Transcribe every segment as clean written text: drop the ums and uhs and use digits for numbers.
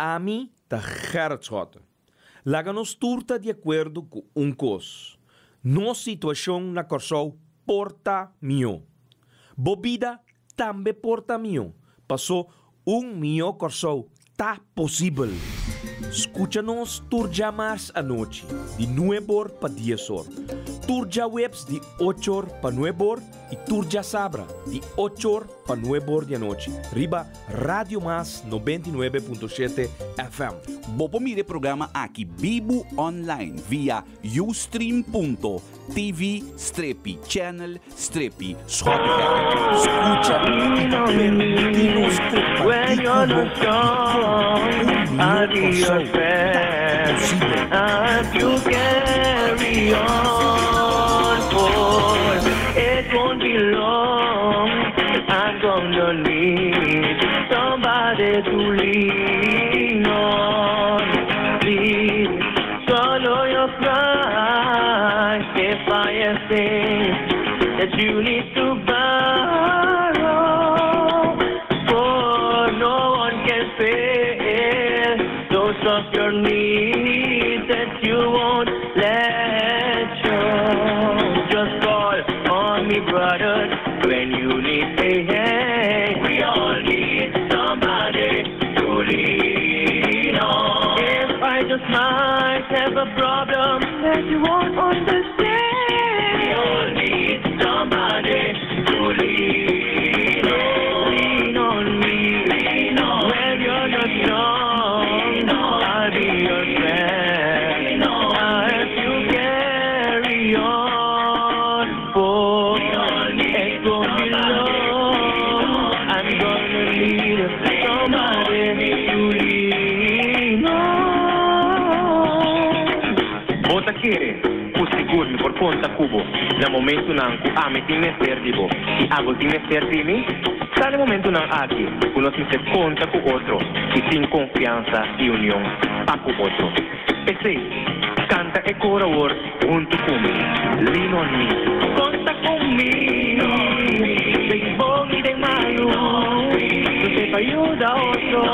Ami ta Gerrit Schotte. Laga nos tur ta di akuerdo ku un kos, nos situashon na Kòrsou por ta mihó. Bo bida tambe por ta mihó, pasó un mihó Kòrsou ta posibel. Skucha nos tur djamars anochi di nueb'or pa dies'or, tur djaweps di och'or pa nueb'or i tur djasabra di och'or pa nueb'or di anochi riba Radio Mas 99.7 FM. Bo por mira e programa aki bibu online via ustream.tv strepi channel strepi Schottegerrit. Skucha i permití nos kompartí ku bo dikon un mihó Kòrsou ta posibel. Bo ta kere ku sigur mi por konta ku bo na momentunan ku ami tin mester di bo i abo tin mester di mi? Ta na e momentunan aki ku nos mester konta ku otro i tin konfiansa i union pa ku otro. P'esei, kanta e kor awor huntu ku mi, Lean on me. Konta ku mi den bon i den malu, nos te pa yuda otro.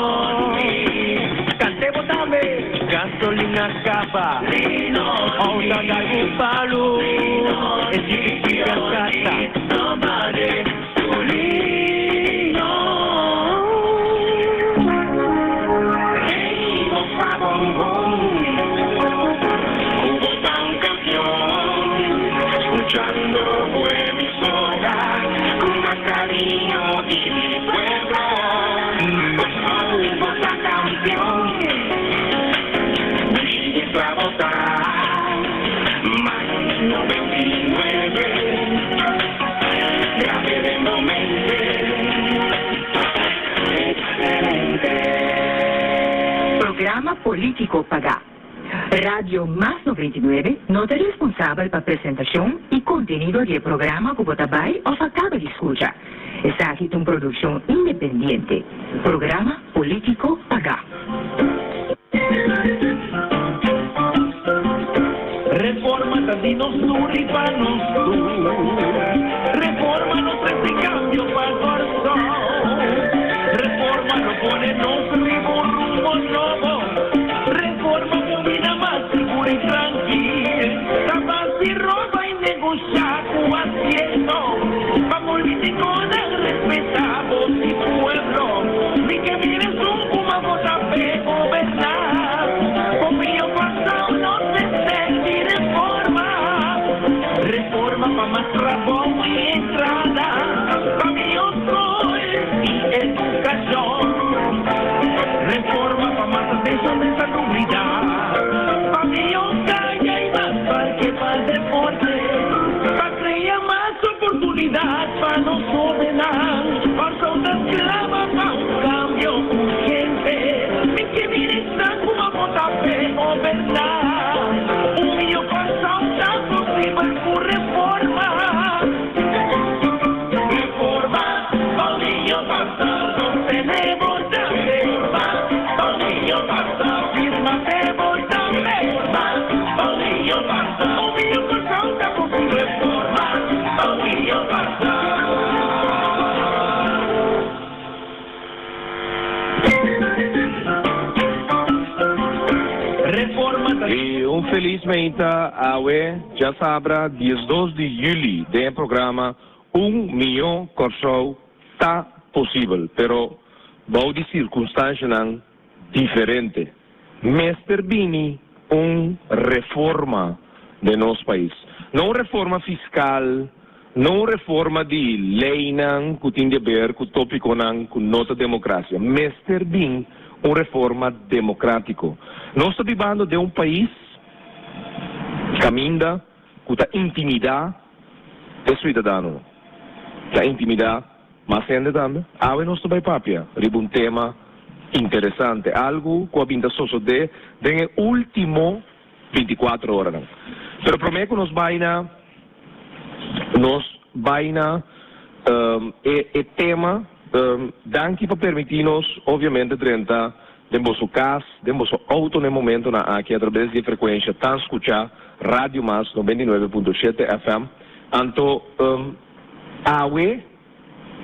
Kant'e bo tambe! Gasolina kaba, outa dal un palu, e chikichi a kasa. Programa Polítiko Pagá. Radio Mas 99 no ta responsabel pa presentashon i kontenido di e programa ku bo ta bai òf a kaba di skucha. Esaki ta un produkshon independiente. Programa Polítiko Pagá. Reforma ta di nos tur i pa nos tur. Reforma lo trese cambio pa Kòrsou. Reforma lo pone nos riba un rumbo nobo. Reforma pa un bida mas sigur i trankil. Ta bas di roba i negoshá ku asiento. Pa politikonan respetá bos di pueblo. Mi ke mira esun ku a vota p'e goberná. Opinion Kòrsou nos mester di reforma. Reforma pa mas trabou i entrada, pa mihó skol i edukashon. Reforma pa mas atenshon den salubridat, pa mihó kaya i mas parke pa deporte, pa krea mas oportunidat pa nos hóbennan. Kòrsou ta sklama pa un kambio urgente. Mi ke mira esnan ku a vota p'e goberná. Un mihó Kòrsou ta posibel ku reforma. Reforma pa un mihó Kòrsou. Sostené bo tambe. Reforma pa un mihó Kòrsou. Firma p'e bo tambe. Reforma pa un mihó Kòrsou. Un mihó Kòrsou ta posibel. Reforma pa un mihó Kòrsou. I un felis meinta awe djasabra 12 di yüli den e programa Un Mihó Kòrsou Ta Posibel, pero bou di sirkunstanshanan diferente. Mester bini un reforma den nos pais. No un reforma fiskal, no un reforma di leinan ku tin di aber ku topikonan ku no ta demokrasia. Mester bin un reforma demokratiko. Nos ta bibando den un pais kaminda ku ta intimidá e suidadanonan. Ta intimidá mas hende tambe. Awe nos ta bai papia riba un tema interesante, algu ku a bin ta sosodé den e último 24 oranan. Pero promé ku nos bai na nos bai na e e tema, danki pa permití nos obviamente drenta den boso kas, den boso outo na e momentonan aki atrabes di e frekuensha tan skuchá Radio Mas 99.7 FM. Anto awe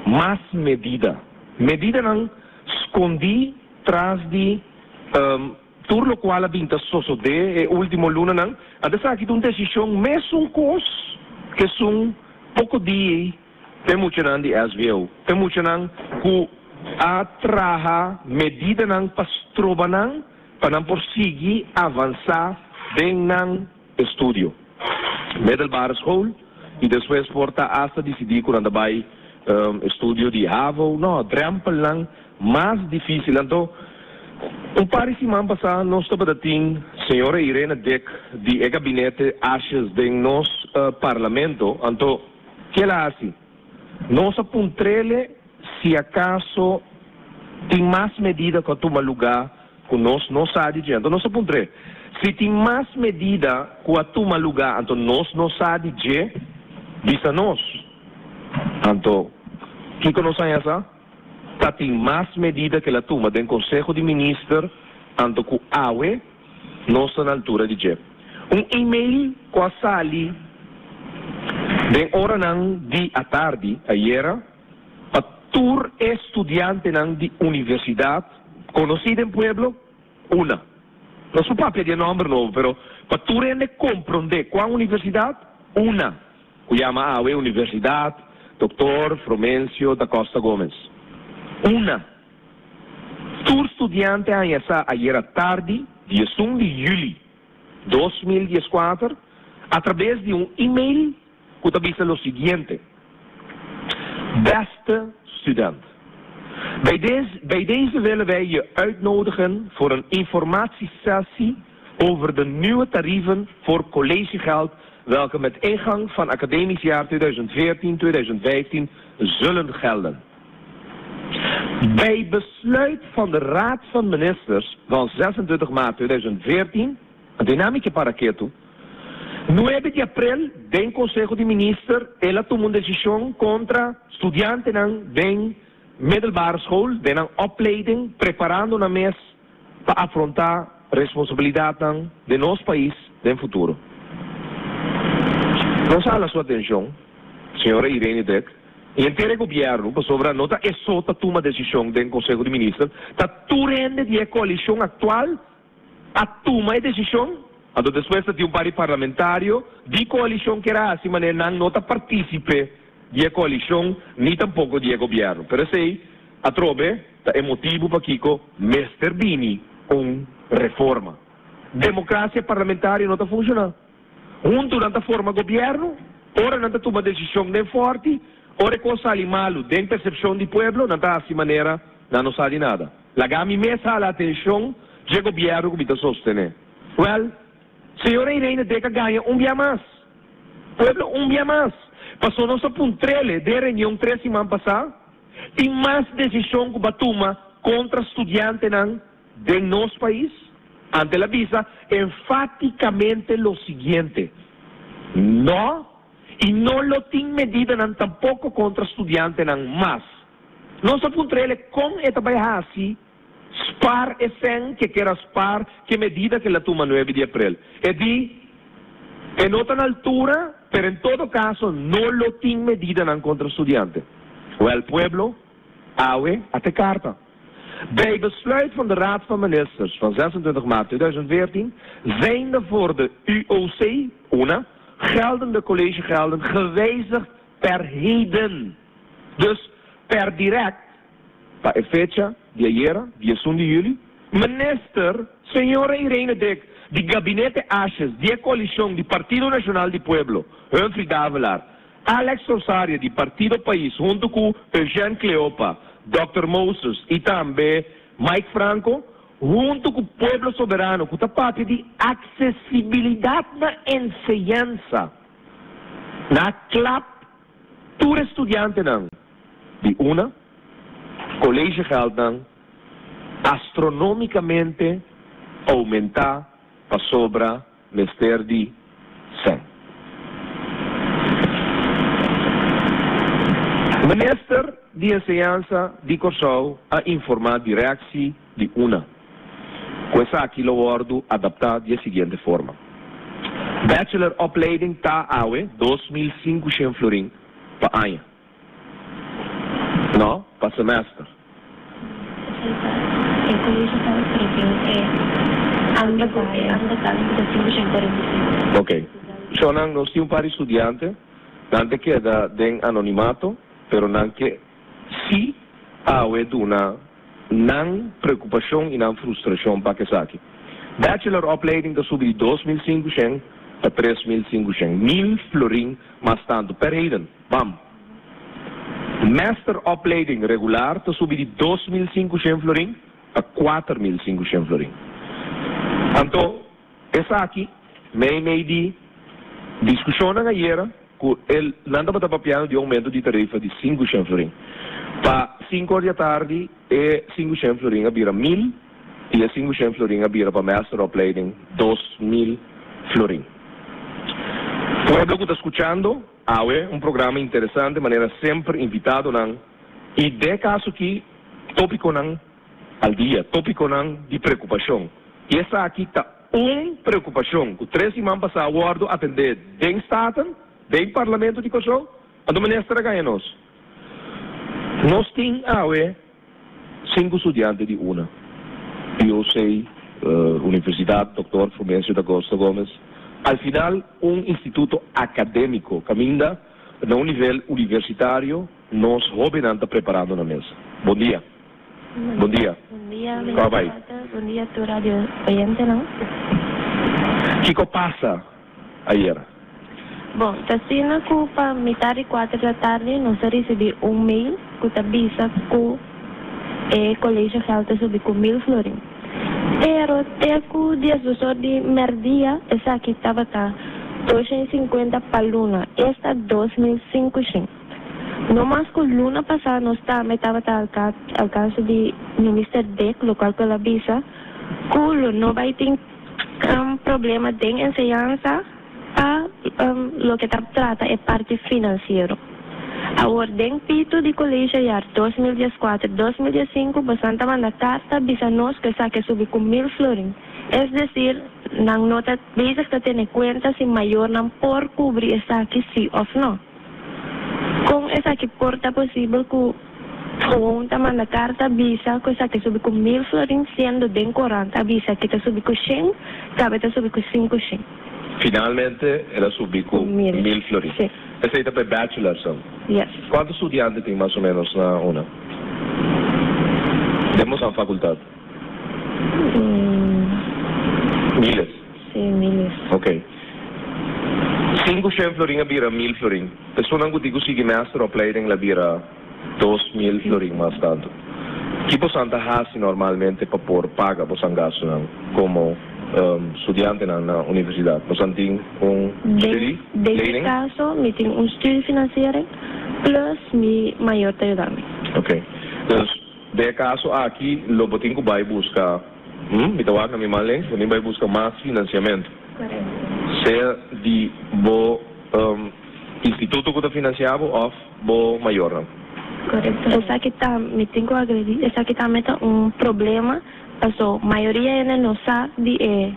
mas medida, medidanan skondí tras di tur lokual a bin ta sosodé e último lunanan. Anto esaki ta un desishon mesun kos ku esun poko dia ei p'e muchanan di SVO, p'e muchanan ku a traha medidanan pa stroba nan pa nan por sigui avansá den nan estudio. Middelbare school y despues por ta hasta dicidi cu nan ta bay estudio di havo. No, drempelnan mas dificil. Anto, un par di siman pasa nos tabata tin señora Irene Dick di e gabinete Asjes den nos parlamento. Anto, ke el a haci? Nos a puntrele si acaso tin mas medida cu a tuma luga ku nos no sa di dje. Anto nos a puntr'é, Si tin mas medida ku a tuma lugá anto nos no sa di dje, bisa nos. Anto, kiko nos haña sa? Ta tin mas medida ku el a tuma den Konseho di Minister anto ku awe nos ta na altura di dje. Un email ku a sali den oranan di atardi ayera, Pa tur e studiantenan di universidat konosí den pueblo, una. Nos por papia di e nòmber nobo, pero pa tur hende komprondé kua universidat, una, ku yama awe Universidat Doktor Frumencio da Costa Gomez. Una. Tur studiante a haña sa ayera tardi, 11 di yüli 2014, atrabes di un email ku ta bisa lo siguiente, Beste student, bij deze, bij deze willen wij je uitnodigen voor een informatiesessie over de nieuwe tarieven voor collegegeld welke met ingang van academisch jaar 2014-2015 zullen gelden. Bij besluit van de Raad van Ministers van 26 maart 2014, Dinamica para ketu. 9 di aprel den Konseho di Minister el a tuma un desishon kontra studiantenan den middelbare school, den nan opleiding, preparando nan mes pa afrontá responsabilidatnan den nos pais den futuro. Nos a hala su atenshon, señora Irene Dick, i henter e gobièrnu, pasobra no ta e so ta tuma desishon den Konseho di Minister, ta tur hende di e koalishon aktual a tuma e desishon, anto despues ta tin un par di parlamentario di koalishon kier a hasi manera nan no ta partisipe di e koalishon ni tampoko di e gobièrnu. Pero esei atrobe ta e motibu pakiko mester bini un reforma. Demokrasia parlamentario no ta funshoná. Huntu nan ta forma gobièrnu, ora nan ta tuma desishon den fòrti, ora e kos sali malu den persepshon di pueblo, nan ta hasi manera nan no sa di nada. Laga mi mes hala atenshon dje gobièrnu ku mi ta sostené. Wèl, señora Irene Dick a gaña un bia mas. Pueblo un bia mas. Paso nos a puntr'ele den reunion tres siman pasá, tin mas desishon ku bo a tuma kontra studiantenan den nos pais? Ante el a bisa enfáticamente lo siguiente, No, y no lo tin medidanan tampoco contra studiantenan mas. Nos a puntr'ele con e ta bay haci spaar e cen ke kier a spaar ke medida ke el a tuma 9 di april. E di, E no ta na altura, pero en todo caso no lo tin medidanan contra studiante. Wel pueblo, awe a te carta. Bij besluit van de Raad van Ministers van 26 maart 2014 zijn de voor de UOC, UNA, geldende collegegelden gewijzigd per heden. Dus per direct, pa e fecha di ayera, 11 di juli, Minister Señora Irene Dick di Gabinete Asjes di e coalicion di Partido Nacional di Pueblo, Humphrey Davelaar, Alex Rosaria di Partido Pais hunto cu Eugène Cleopa, Dòkter Moses y tambe Mike Franco, hunto cu Pueblo Soberano cu ta papia di accesibilidad na enseñansa. Na klap tur e studiantenan di una collegegeldnan astronomicamente aumenta pasobra mester di sèn. Minister di Enseñansa di Kòrsou a informá direksi di una ku esaki lo wòrdu adaptá di e siguiente forma, Bachelor opleiding ta awe 2500 florin pa aña. No, pa semester. Esei ta e colegio ta pero tin e aanbetaling ku ta 545. Ok. Shownan, nos tin un par di studiante, nan ta keda den anonimato, pero nan ke si awe duna nan preokupashon i nan frustrashon pa esaki. Bachelor opleiding ta subi di 2500 pa 3500, mil florin mas tantu per heden. Bam! Masteropleiding regular ta subi di 2500 florin pa 4500 florin. Anto, esaki, mei mei di diskushonnan ayera ku e nan tabata papiando di un oumento di tarifa di 500 florin. Pa sinku or di atardi e 500 florin a bira 1000 i e 500 florin a bira pa masteropleiding 2000 florin. Pueblo ku ta skuchando. Awe un programa interesante manera semper invitadonan y den caso aki topiconan al dia, topiconan di preocupacion. Y esaki ta un preocupacion cu tres siman pasa a wordo atende den Staten, den Parlamento di Corsou, anto Minister a gaña nos. Nos tin awe Sinku studiante di una, UOC, Universidad Doctor Frumencio da Costa Gomez, al final un instituto academico caminda na un nivel universitario nos hobennan ta preparando nan mes. Bon dia. Bon dia. Bon dia, Con a bai? Bon dia tur radio oyentenan. Kico pasa ayera? Bon, ta asina ku pa mitar di kuater di atardi nos a risibí un mail ku ta bisa ku e collegegeld ta subi ku mil florin. Pero te ku diesdos or di mèrdia esaki tabata 250 pa luna, esta 2500. No mas ku luna pasá nos tambe tabata alkanse di Minister Dick, lokual ku el a bisa ku lo no bai tin problema den enseñansa pa loke ta trata e parti finansiero. Awor den pito di Colegio jaar 2014, 2015 bosan ta manda karta bisa nos ku esaki a subi ku mil florin. Es desir, nan no ta bezig ta tene kuenta si mayornan por kubri esaki si òf no. Kon esaki por ta posibel ku gewoon ta manda karta bisa ku esaki subi ku mil florin siendo den korant a bisa ke ta subi ku shen, kabe ta subi ku 500? Finalmente el a subi ku mil florin. Si. Esei ta pa e bachelor so? Yes. Kuantu studiante tin mas o menos na una? Den boso fakultat? Miles? Si, miles. Ok. 500 florin a bira 1000 florin. Esunnan ku tin ku sigui masteropleiding la bira 2000 florin mas tantu. Ki bosan ta hasi normalmente pa por paga bosan gastunan komo studiantenan na universidat? Bosan tin un studie Den mi lening? kaso mi tin un studiefinanciering plus mi mayor ta yuda mi. Ok. Dus den e kaso aki lo bo tin ku bai buska, hm, mi ta wak na mi man links, bo tin bai buska mas finansiamentu. Korekto. Sea di bo instituto ku ta finansiá bo òf bo mayornan. Korekto. Esaki ta, mi tin ku agredi, esaki tambe ta un problema paso mayoria hende no sa di e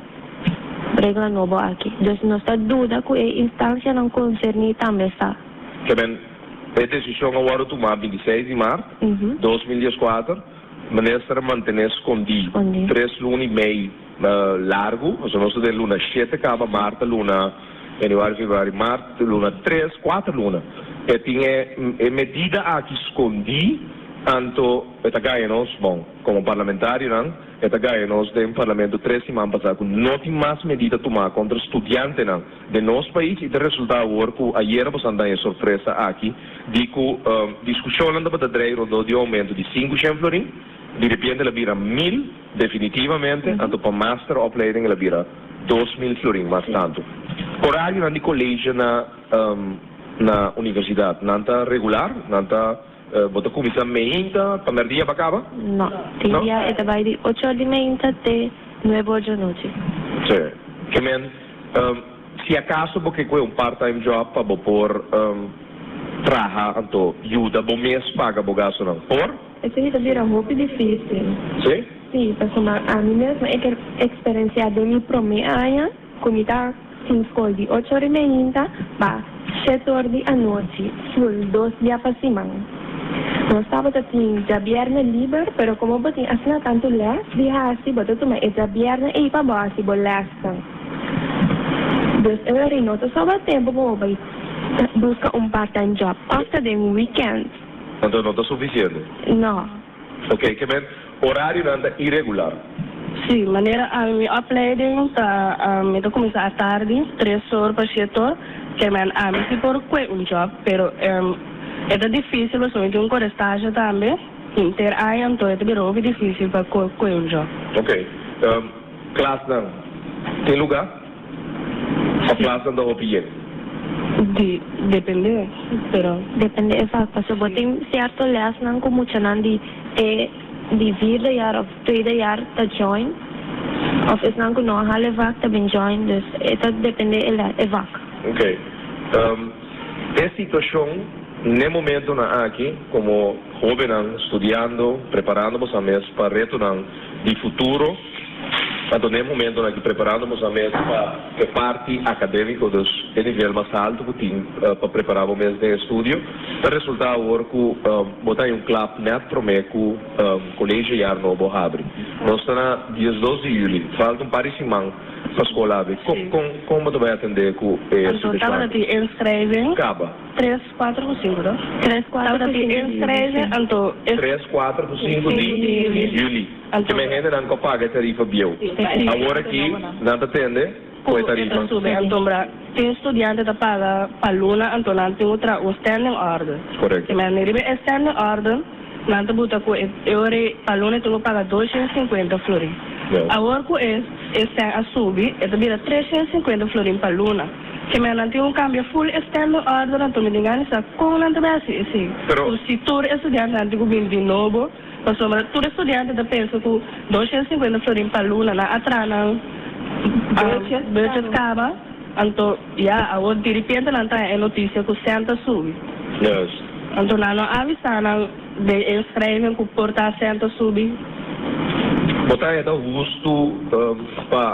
regla nobo aki. Dus nos ta duda ku e instansianan konserní tambe sa. Ke men, e desishon a wòrdu tumá 26 di mart 2014. Minister a mantené skondí tres luna i mei largu, pasobra nos ta den luna shete kaba, mart ta luna, januari, februari, mart, luna tres, kuater luna. E tin e medida aki skondí, anto e ta gaña nos, bon, komo parlamentarionan, e ta gaña nos den parlamento tres siman pasá ku no tin mas medida tumá kontra studiantenan den nos pais i ta resultá awor ku ayera boso a daña e sorpresa aki di ku diskushonnan tabata drei rondó di un oumento di sinku shen florin, di repente el a bira mil definitivamente, anto pa master opleiding el a bira 2000 florin mas tantu. Orarionan di colegio na na universidad nan ta regular? Nan ta bo ta cuminsa meinta pa merdia pa caba? No, tin dia e ta bai di ocho or di meinta te nuebe or di anochi. Sí, ke men si acaso bo ke koe un part time job pa bo por traha anto yuda bo mes paga bo gastonan por? Esei ta bira hopi difícil. Sí? Sí, pasobra ami mesmo e ke experencia den mi prome aña cu mi ta sin scol di ocho or y meinta pa shete or di anochi, full dos dia pa siman. Nos tabata tin djabierne liber, pero como bo tin asina tantu les di haci, bo ta tuma e djabierne ei pa bo haci bo lesnan. Dus e ora ei no ta sobra tempo pa bo bai busca un part time job of ta den weekend. Anto no ta suficiente? No. Ok, ke men orarionan ta iregular? Sí, manera ami mi opleiding ta mi ta kuminsá atardi, tres or pa shete or, ke men ami si por kue un job, pero e ta difísil pasobra mi tin un kore stage tambe henter aña, anto e ta bira hopi difísil pa kue un job. Ok, klasnan tin lugá? Of klasnan ta hopi yen? Di depende, pero. Depende e vak, pasobra bo tin cierto lesnan cu muchanan di e di vierde jaar of tweede jaar ta join, of esnan cu no a hala e vak ta bin join, dus e ta depende e les, e vak. Ok. E situacion n'e momentonan aki como hobennan studiando, preparando boso mes pa retonan di futuro, Anto den e momentonan aki preparando boso mes pa e parti academico, dus e nivel mas alto cu tin pa prepara bo mes den estudio, ta resulta awor cu bo ta haña un klap net prome cu colegiojaar nobo habri. Nos ta na 12 di juli, falta un par di siman pa scol habri. Con con bo ta bay atende cu e Anto situacion tabata aki? tin inschrijving. Caba. Tres, kuater ku sinku, no? Tres, kuater Tabata ku tin sinku di juli, inschrijving, sí. anto e. Tres, kuater ku sinku di juli. Anto. Ke men hendenan ku a paga e tarifa bieu. Awor aki nan ta tende ku e Ku e ta tarifa. subi. Anto bra tin studiante ta paga pa luna anto nan tin ku traha un standing order. Korekto. Ke men riba e standing order nan ta buta ku e e ora ei pa luna e tin ku paga 250 florin. Awor ku e e sèn a subi e ta bira 350 florin pa luna. Ke men nan tin ku kambia full e standing order anto mi tin gana di sa kon nan ta bai hasi esei. Pero. Ku si tur e studiantenan tin ku bini di nobo. Pasobra tur e studiante ta pensa ku 250 florin pa luna nan a traha nan budget kaba, anto ya awor diripiente nan ta haña e notisia ku sèn ta subi. Anto nan no avisá nan den e inschrijving ku por ta sèn ta subi. Bo ta haña ta hustu pa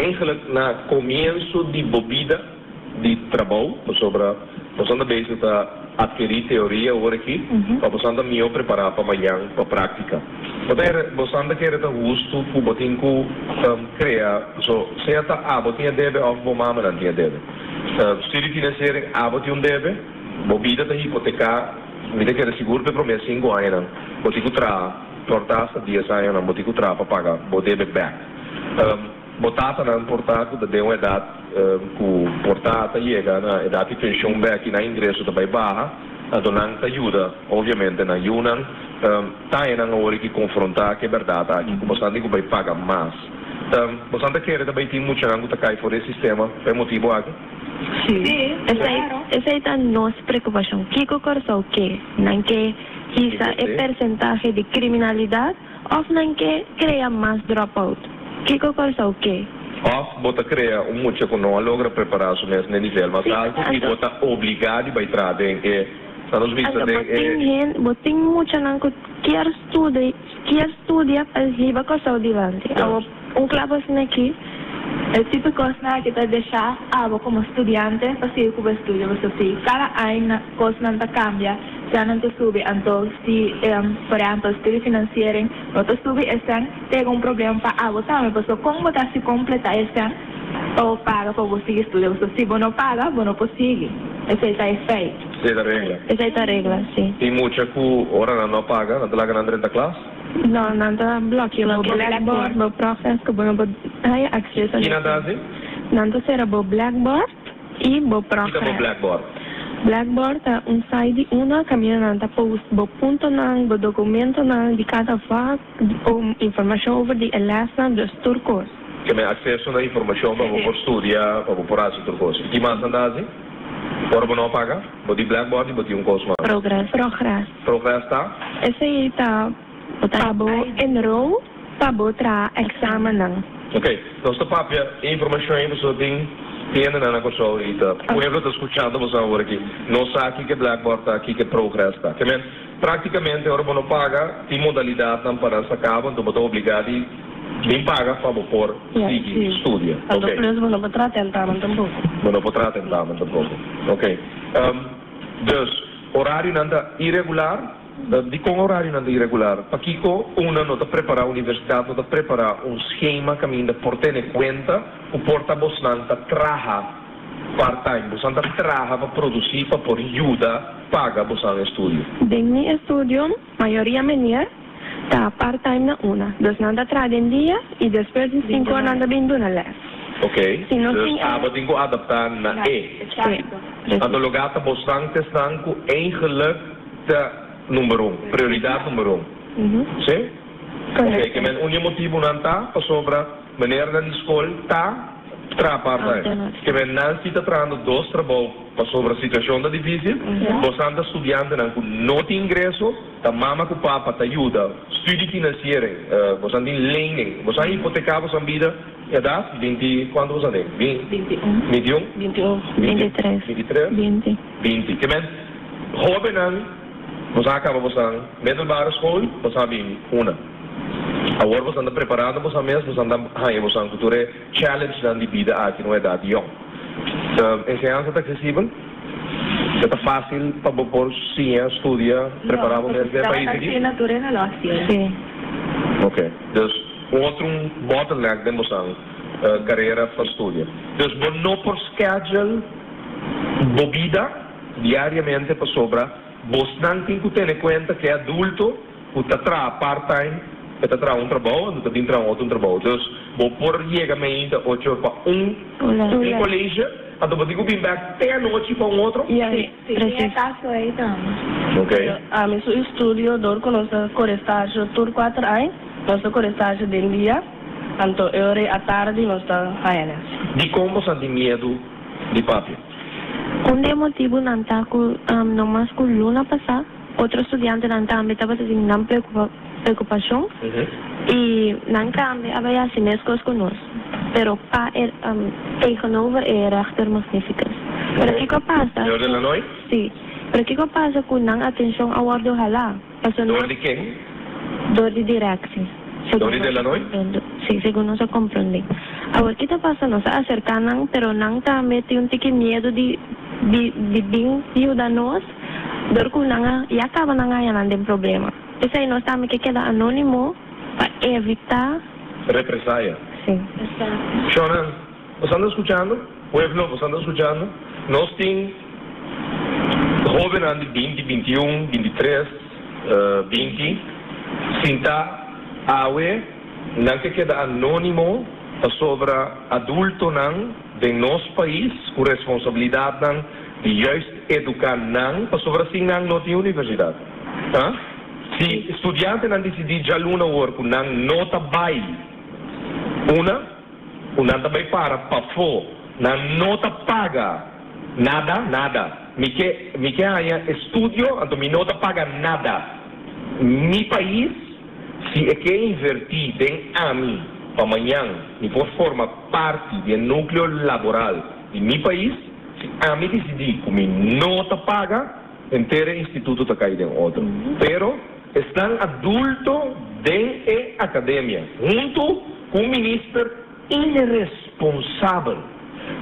eigenlijk na komienso di bo bida? di trabou, pasobra boso ta bezig ta adkerí teoria awor aki, pa boso ta mihó prepará pa mañan pa práktika. Bo ta kere, boso ta kere ta hustu ku bo tin ku krea, paso sea ta abo tin e debe òf bo mamanan tin e debe. Studiefinanciering, abo tin un debe, bo bida ta hipoteká, mi ta kere sigur pa e promé sinku añanan bo tin ku traha, por ta asta dies añanan bo tin ku traha pa paga bo debe bèk. Bo tatanan por ta ku ta den un edat ku por ta ta yega na edat di penshon bek i nan ingreso ta bai baha, anto nan ta yuda obviamente nan yunan. Ta e nan awor ki konfrontá ku e bèrdat aki ku bosan tin ku bai paga mas. Bosan ta kere ta bai tin muchanan ku ta kai for di e sistema pa e motibu aki? Sí, Esei claro. esei ta nos preokupashon. Kiko Kòrsou ke? Nan ke hisa e persentahe di kriminalidat? Òf nan ke krea mas dropout? Kiko Kòrsou ke? Òf bo ta krea un mucha ku no a logra prepará su mes n'e nivel mas altu i bo ta obligá di bai traha den e, na nos bista Anto bo den e. tin hen, bo tin muchanan ku kier studi, kier studia pa hiba Kòrsou dilanti. Awor un klap asina aki. E tipo kosnan aki ta desha abo komo studiante pa sigui ku bo estudio, pasobra si kada aña kosnan ta kambia. Sènnan ta subi, anto si por ehèmpel studiefinanciering no ta subi e sèn, ta yega un problema pa abo tambe, pasobra kon bo ta hasi kompletá e sèn pa bo paga pa bo sigui studia? Pasobra si bo no paga, bo no por sigui. Esei ta e feit. Esei ta regla. Esei ta regla, si. Tin mucha ku ora nan no paga, nan ta laga nan drenta klas? No, nan ta blòkia bo blackboard, bo profes ku bo no por haña akseso. Ki nan ta hasi? Nan ta sera bo blackboard. I bo Kita bo progress. Blackboard? Blackboard ta un site di una kaminda nan ta post bo puntonan, bo dokumentonan di kada vak, o informashon over di e lèsnan, dus tur kos. Ke men akseso na informashon pa bo por studia, pa bo por hasi tur kos. I ki mas nan ta hasi? Ora bo no a paga, bo di Blackboard i bo tin un kos mas. Progress. Progress. Progress ta? Esei ta pa bo enroll pa bo traha eksamennan. Ok, nos ta papia e informacion ei pasobra tin hendenan na Kòrsou i ta pueblo ta skuchando boso awor aki no sa kiko e blackboard ta, kiko e progress ta. Ke men, praktikamente ora bo no paga tin modalidadnan pa nan saka bo, anto bo ta obliga di bin paga pa bo por sigui studia. Anto Ok. plus bo no por traha tentamen tampoko. Bo no por traha tentamen tampoko. Ok. Dus, orarionan ta iregular. Dikon orarionan ta iregular? Pakiko una no ta prepará, universidat no ta prepará un skema kaminda por tene kuenta ku por ta bosnan ta traha part-time, bosnan ta traha pa produsí pa por yuda paga bosnan estudio? Den mi estudio, mayoria menier ta part-time na una, dus nan ta traha den dia i despues di sinku or nan ta bin duna lès. Ok, Si no dus tin e. abo tin ku adaptá na e. Sí, precies. Anto lugá ta bosnan ta esnan ku eigenlijk. Ta number un, prioridad number un. Si? Ok, ke men un di e motibunan ta pasobra menernan di skol ta traha part-time. Ke men nan si ta trahando dos trabou pasobra situacion ta dificil. Bosan ta studiantenan ku no tin ingreso, ta mama ku papa ta yuda studiefinanciering, bosan tin lening, bosan hipoteca bosan bida, edad, binti, kuantu bosan tin? Bintiun. Bintiun? Bintiun. Bintitres. Bintitres? Binti. 20. Ke men, hóbennan, boso a kaba bosan middelbare school, boso a bin una. Awor bosan ta preparando bosan mes, bosan ta haña bosan ku tur e challengenan di bida aki na un edat yòn. Enseñansa ta aksesibel? E ta fásil pa bo por siña, studia, prepará bo mes den e pais aki? Sí. Ok. Dus, un otro un bottleneck den bosan karera pa studia. Dus bo no por schedule. Bo bida diariamente pasobra bosnan tin ku tene kuenta ku e adulto ku ta traha part time e ta traha un trabou anto ta bin traha un otro trabou. Dus bo por yega meinta ocho or pa un un colegio anto bo tin ku bin bek te anochi pa un otro. Sí, precies. Ok. Ami su estudio dor ku nos ta kore stage tur kuater aña, nos ta kore stage den dia, anto e ora ei atardi nos ta haña les. Dikon boso a tin miedu di papia. Un di e motibunan ta ku no mas ku luna pasá otro studiantenan tambe tabata tin nan preokupashon i nan tambe a bai hasi meskos ku nos, pero pa e tegenover e rechter magnificus. Pero kiko a pasa? Señor de Lanoy? Si. Pero kiko a pasa ku nan atenshon a wòrdu halá? Pasobra Dor di ken? Dor di directie. Dor di Delanoy? Si, segun nos a comprende. Awor ki ta pasa? Nos a acerca nan, pero nan tambe tin un tiki miedo di di di bin yuda nos, dor cu nan a ya caba nan haya nan den problema. P'esey nos tambe ke keda anonimo pa evita. Represaya. Si. Shonan, Bo anda skuchando? Pueblo, bo anda skuchando? Nos tin hóbennan di binti, bintiun, bintitres, binti sintá awe, nan ke keda anónimo pasobra adultonan den nos pais ku responsabilidatnan di juist eduká nan pasobra sin nan no tin universidat. Ha? Si studiantenan disidí djaluna awor ku nan no ta bai una, Ku nan ta bai para pafó. Nan no ta paga nada, nada. Mi ke, mi ke haña estudio, anto mi no ta paga nada. Mi pais, si e ke invertí den ami pa mañan mi por forma parti di e núkleo laboral di mi pais, si ami disidí ku mi no ta paga, Henter e instituto ta kai den otro. Pero esnan adulto den e akademia, huntu ku un minister iresponsabel.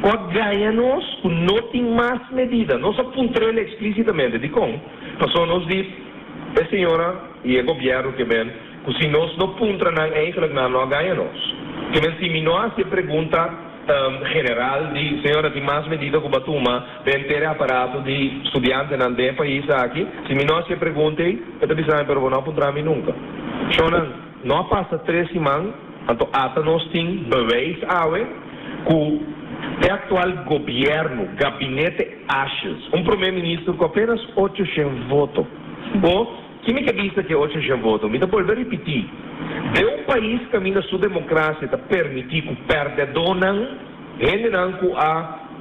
Ku a gaña nos ku no tin mas medida. Nos a puntr'el eksplísitamente dikon. Pasobra nos di e señora i e gobièrnu ke men ku si nos no puntra nan eigenlijk nan no a gaña nos. Ke men si mi no hasi e pregunta general di señora tin mas medida ku bo a tuma den henter e aparato di studiantenan den e pais aki, si mi no hasi e pregunta ei e ta bisa mi pero bo no a puntra mi nunka. Shonnan. No a pasa tres siman, anto ata nos tin bewijs awe ku e aktual gobièrnu, gabinete Asjes, un promé minister ku apenas 800 voto. Bo, ki mi ke bisa ku e 800 voto? Mi ta bolbe ripití, den un pais kaminda su demokrasia ta permití ku pèrdèdónan, hendenan ku a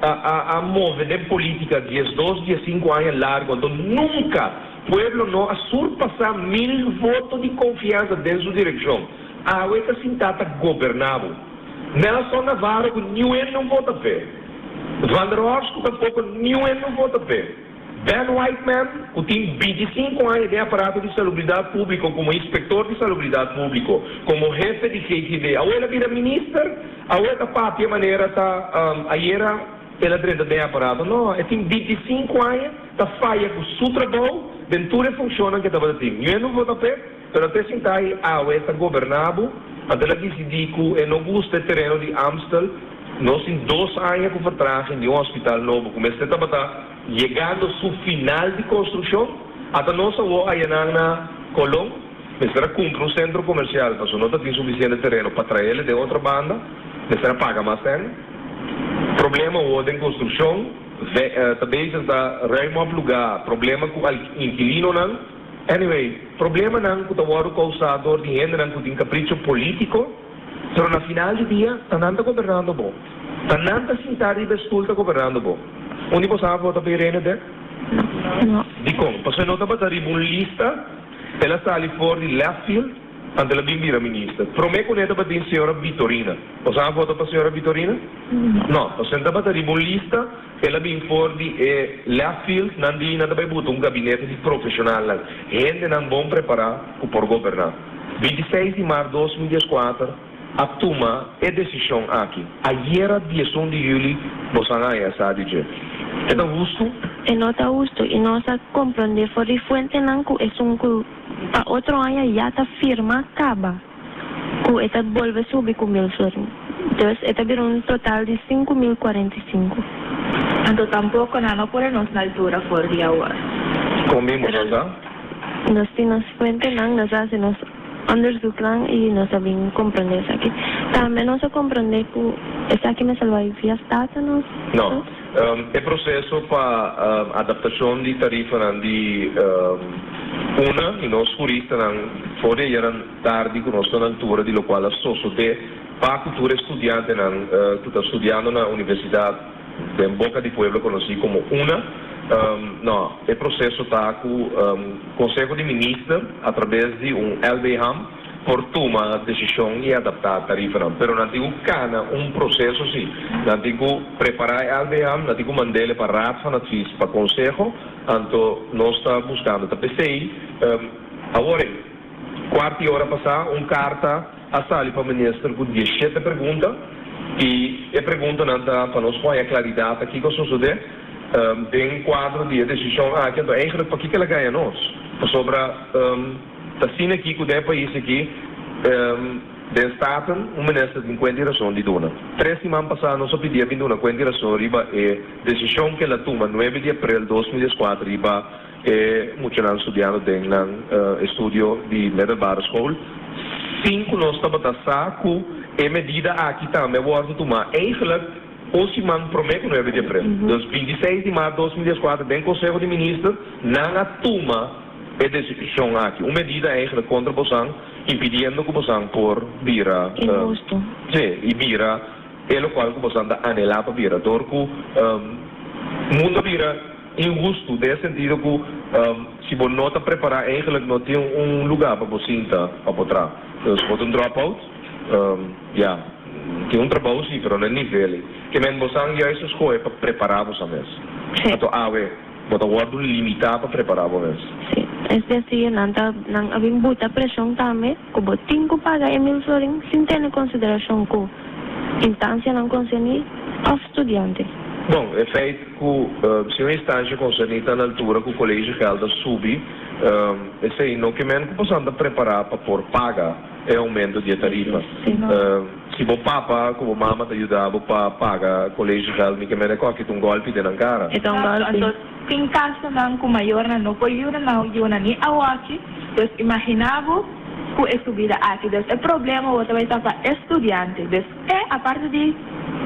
a a move den polítika 12, 15 aña largu, anto nunka, Pueblo no a surpasá mil voto di konfiansa den su direkshon. Awe ta sintá ta goberná bo. Nelson Navarro ku niun hende no vota p'e. Van der Horst ku tampoko niun hende no vota p'e. Ben Whiteman ku tin 25 aña den aparato di salubridat públiko komo inspektor di salubridat públiko, komo hefe di GGD. Awe el a bira minister, awe ta papia manera ta ayera. El a drenta den e aparato? No, e tin 25 aña ta faya ku su trabou den tur e funshonnan ku e tabata tin. Niun e no vota p'e, pero te sinta ei awe ta goberná bo. Anto el a disidí ku e no gusta e tereno di Amstel. Nos tin dos aña ku vertraging di un hospital nobo ku mester tabata yegando su final di konstrukshon. Ata nos awor ayanan na Colon mester a kumpra un sentro komersial pasobra no ta tin sufisiente tereno pa traele den otro banda, mester a paga mas sèn. Problema awor den construccion, ta bezig ta ruim op lugar, problema cu inquilinonan. Anyway, problemanan cu ta wordo causa door di hendenan cu tin capricho politico, pero na final di dia ta nan ta gobernando bo. Ta nan ta sinta riba e stoel ta gobernando bo. Un di bo sa vota pa Irene Dek? No. Dicon? Pasobra e no tabata riba un lista, el a sali for di left field, anto el a bin bira minister. Prome cu ne tabatin señora Vitorina. Bo sa vota pa señora Vitorina? No. Pasobra e tabata riba un lista, el a bin for di e left field, nan di nan ta bai buta un gabinete di profesionalnan, hendenan bon prepara cu por goberna. 26 di maart 2014 a tuma e decision aki. Ayera 11 di juli bo san haya sa di dje. E ta hustu? E no ta hustu y nos a comprende for di fuentenan cu esun cu pa otro aña ya ta firma caba. Ku e ta bolbe subi ku mil florin. Dus e ta bira un total di 5045. Anto tampoko nan no pone nos na altura for di awor. Kon bin boso sa? Nos tin nos fuentenan, nos a hasi nos onderzoeknan i nos a bin komprondé esaki. Tambe nos a komprondé ku esaki mester bai via Staten of? No. E proseso pa adaptashon di tarifanan di una i nos huristanan for di ayer Tardi ku nos ta na altura di lokual a sosodé pa ku tur e studiantenan ku ta studiando na universidat den boka di pueblo konosí komo una. No, e proseso ta ku Konseho di Minister atrabes di un LBHAM por tuma desishon i adaptá tarifanan. Pero nan tin ku kana un proseso sí. Nan tin ku prepará e LBHAM, nan tin ku mand'é pa Raad van Advies pa konseho, anto nos ta buskando. Ta p'esei awor ei. Kuart i ora pasá un karta a sali pa minister ku 17 pregunta i e preguntanan ta pa nos por haña klaridat ta kiko a sosodé den kuadro di e desishon aki. Anto eigentlik pakiko el a gaña nos? Pasobra ta asina aki ku den e pais aki den Staten un minister tin kuenta i rason di duna. Tres siman pasá nos a pidi a bin duna kuenta i rason riba e desishon ku el a tuma 9 di aprel 2014 riba E muchanan studiando den nan estudio di middelbare school, sin ku nos tabata sa ku e medida aki tambe a wòrdu tumá eigenlijk un siman promé ku 9 di aprel. Dus 26 di mart 2014 den Konseho di Minister nan a tuma e desishon aki, un medida eigenlijk kontra bosan, impidiendo ku bosan por bira, Inhusto. Sí, i bira e lokual ku bosan ta anhelá pa bira, dor ku mundo a bira. Inhustu den e sentido ku si bo no ta prepará eigenlijk no tin un lugá pa bo sinta pa bo traha. Dus bo ta un drop-out, ya, tin un trabou si, pero no e nivel ei. Ke men bo san juist a skohe pa prepará bo sa mes. Anto awe bo ta wòrdu limitá pa prepará bo mes. Sí, es desir nan ta nan a bin buta preshon tambe ku bo tin ku paga e mil florin sin tene konsiderashon ku instansianan konserní. Òf studiante. Bon, e feit ku si un instansha konserní ta na altura ku collegegeld a subi, esei no ke men ku boso ta prepará pa por paga e oumento di e tarifa. Si bo papa ku bo mama ta yuda bo pa paga collegegeld, mi ke men e kòki ta un gòlpi den nan kara. E ta un gòlpi. Anto tin kasonan ku mayornan no por yuda nan yunan ni awoki, dus imaginá bo ku e subida aki. Dus e problema bo ta bai ta pa e studiante. Dus e aparte di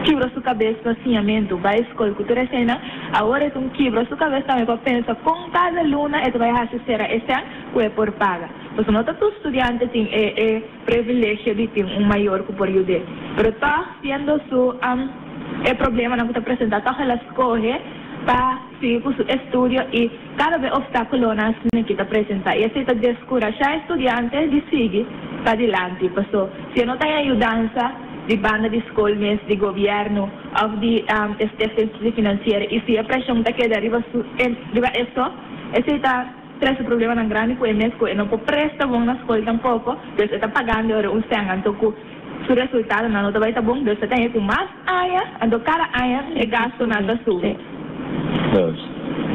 kibra su kabes pa siñamentu, bai skol ku tur eseinan, awor e ta un kibra su kabes tambe pa pensa kon kada luna e ta bai hasi sera e sèn ku e por paga. Pasobra no ta tur studiante tin e e privilegio di tin un mayor ku por yud'é. Pero tòg siendo su e problemanan ku ta presentá tòg el a skohe pa sigui ku su estudio i kada be opstákulonan asina ki ta presentá. I esei ta deskurashá e studiante di sigui padilanti. Paso si e no ta haña yudansa di banda di skol mes, di gobièrnu òf di e stichting studiefinansiering i si e preshon ta keda riba su riba e so, esei ta. Trese problemanan grandi ku e mes ku e no por presta bon na skol tampoko, dus e ta pagando ora un sèn anto ku su resultadonan no ta bai ta bon, dus ta tene ku mas aña, anto kada aña e gastunan ta subi. Dus,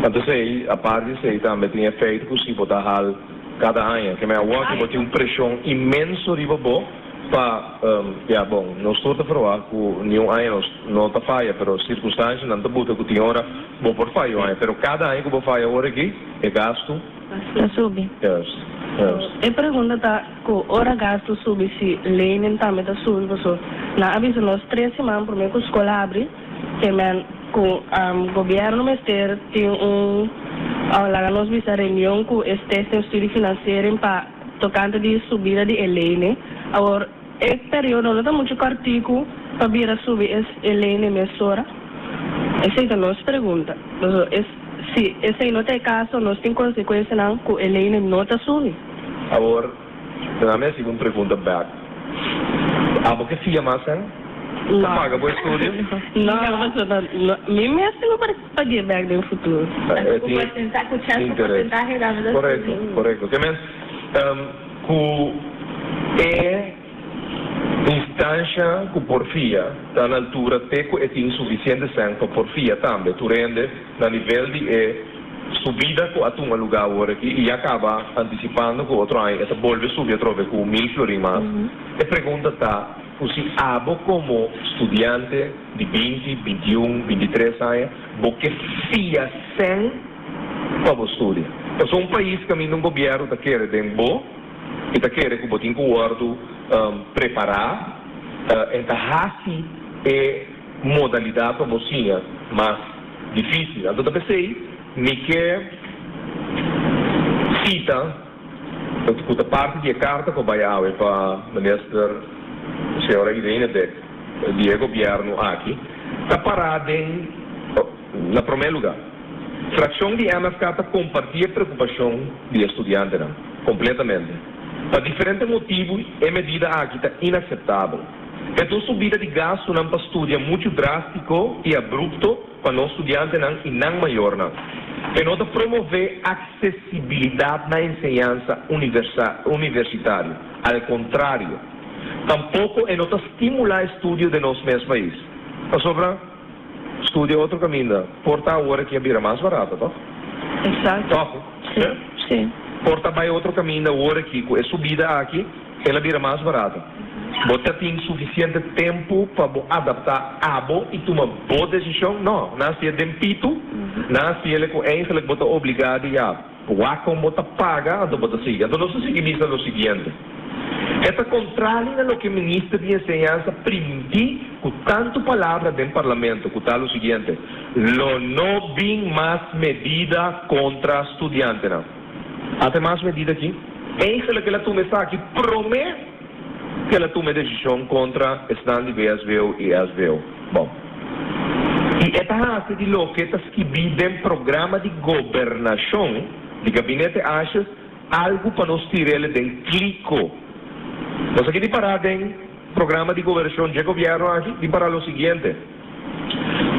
anto esei, apart di esei tambe tin e feit ku si bo ta hal kada aña, ke men awor ke bo tin un preshon inmenso riba bo pa, ya bon, nos tur ta ferwagt ku niun aña nos no ta faya, pero sirkunstanshanan ta buta ku tin ora bo por faya un aña, pero kada aña ku bo faya ora aki, E gastu? Ta subi. Juist, juist. E pregunta ta ku ora gastu subi si lening tambe ta subi paso nan a bisa nos tres siman prome ku skol habri ke men ku gobierno mester tin un laga nos bisa reunion ku e stichting studiefinanciering pa tokante di subida di e lening awor E periodo no ta muchu kòrtiku pa bira subi e lei mesora? Esei ta nos pregunta. Pasobra si esei no ta e kaso, nos tin konsekuensianan ku e lei no ta subi. Awor, nan a hasi un pregunta bèk. Abo ke fia mas hen? Ta paga bo estudio? No, pasobra mi mes tin ku pag'é bèk den futuro. E tin interes. Korekto, korekto. Ke men Ku e instansha ku por fia ta na altura te ku e tin sufisiente sèn pa por fia tambe tur hende na nivel di e subida ku a tuma lugá awor aki i ya kaba antisipando ku otro aña e ta bolbe subi atrobe ku mil florin mas. E pregunta ta ku si abo komo studiante di binti, bintiun, bintitres aña bo ke fia sèn pa bo studia. Pasobra un pais kaminda un gobièrnu ta kere den bo i ta kere ku bo tin ku wòrdu prepará, e ta hasi e modalidat pa bo siña mas difísil. Anto ta p'esei mi ke sita ku ta parti di e karta ku a bai awe pa Minister señora Irene Dick di e gobièrnu aki ta pará den na promé lugá. Frakshon di MFK ta kompartí e preokupashon di e studiantenan kompletamente. Pa diferente motibu e medida aki ta inakseptabel. E ta un subida di gastunan pa studia muchu drástiko i abrupto pa nos studiantenan i nan mayornan. E no ta promové aksesibilidat na enseñansa universitario, al kontrario. Tampoko e no ta stimulá estudio den nos mes pais. Pasobra. Studia otro caminda. Por ta awor aki a bira mas barato, toch? Exacto. Toch? Sí, sí. Por ta bay otro caminda awor aki cu e subida aki, el a bira mas barato. Bo ta tin suficiente tempo pa bo adapta abo y tuma bo decision? No, nan haci'e den pitu, nan haci'e cu eigenlijk bo ta obliga di ya. Wak kon bo ta paga, anto bo ta sigui. Anto nos ta sigui bisa lo siguiente, E ta kontrali na loke Minister di Enseñansa primintí ku tantu palabra den Parlamento ku ta lo siguiente, Lo no bin mas medida kontra studiantenan. Ate mas medida aki? Eigenlijk el a tuma esaki promé ku el a tuma e desishon kontra esnan di BSVO i SVO. Bon. I e ta hasi di loke ta skibí den programa di gobernashon di Gabinete Asjes algu pa nos tir'el den kliko. Nos aki di pará den programa di gobernashon dje gobièrnu aki di pará lo siguiente,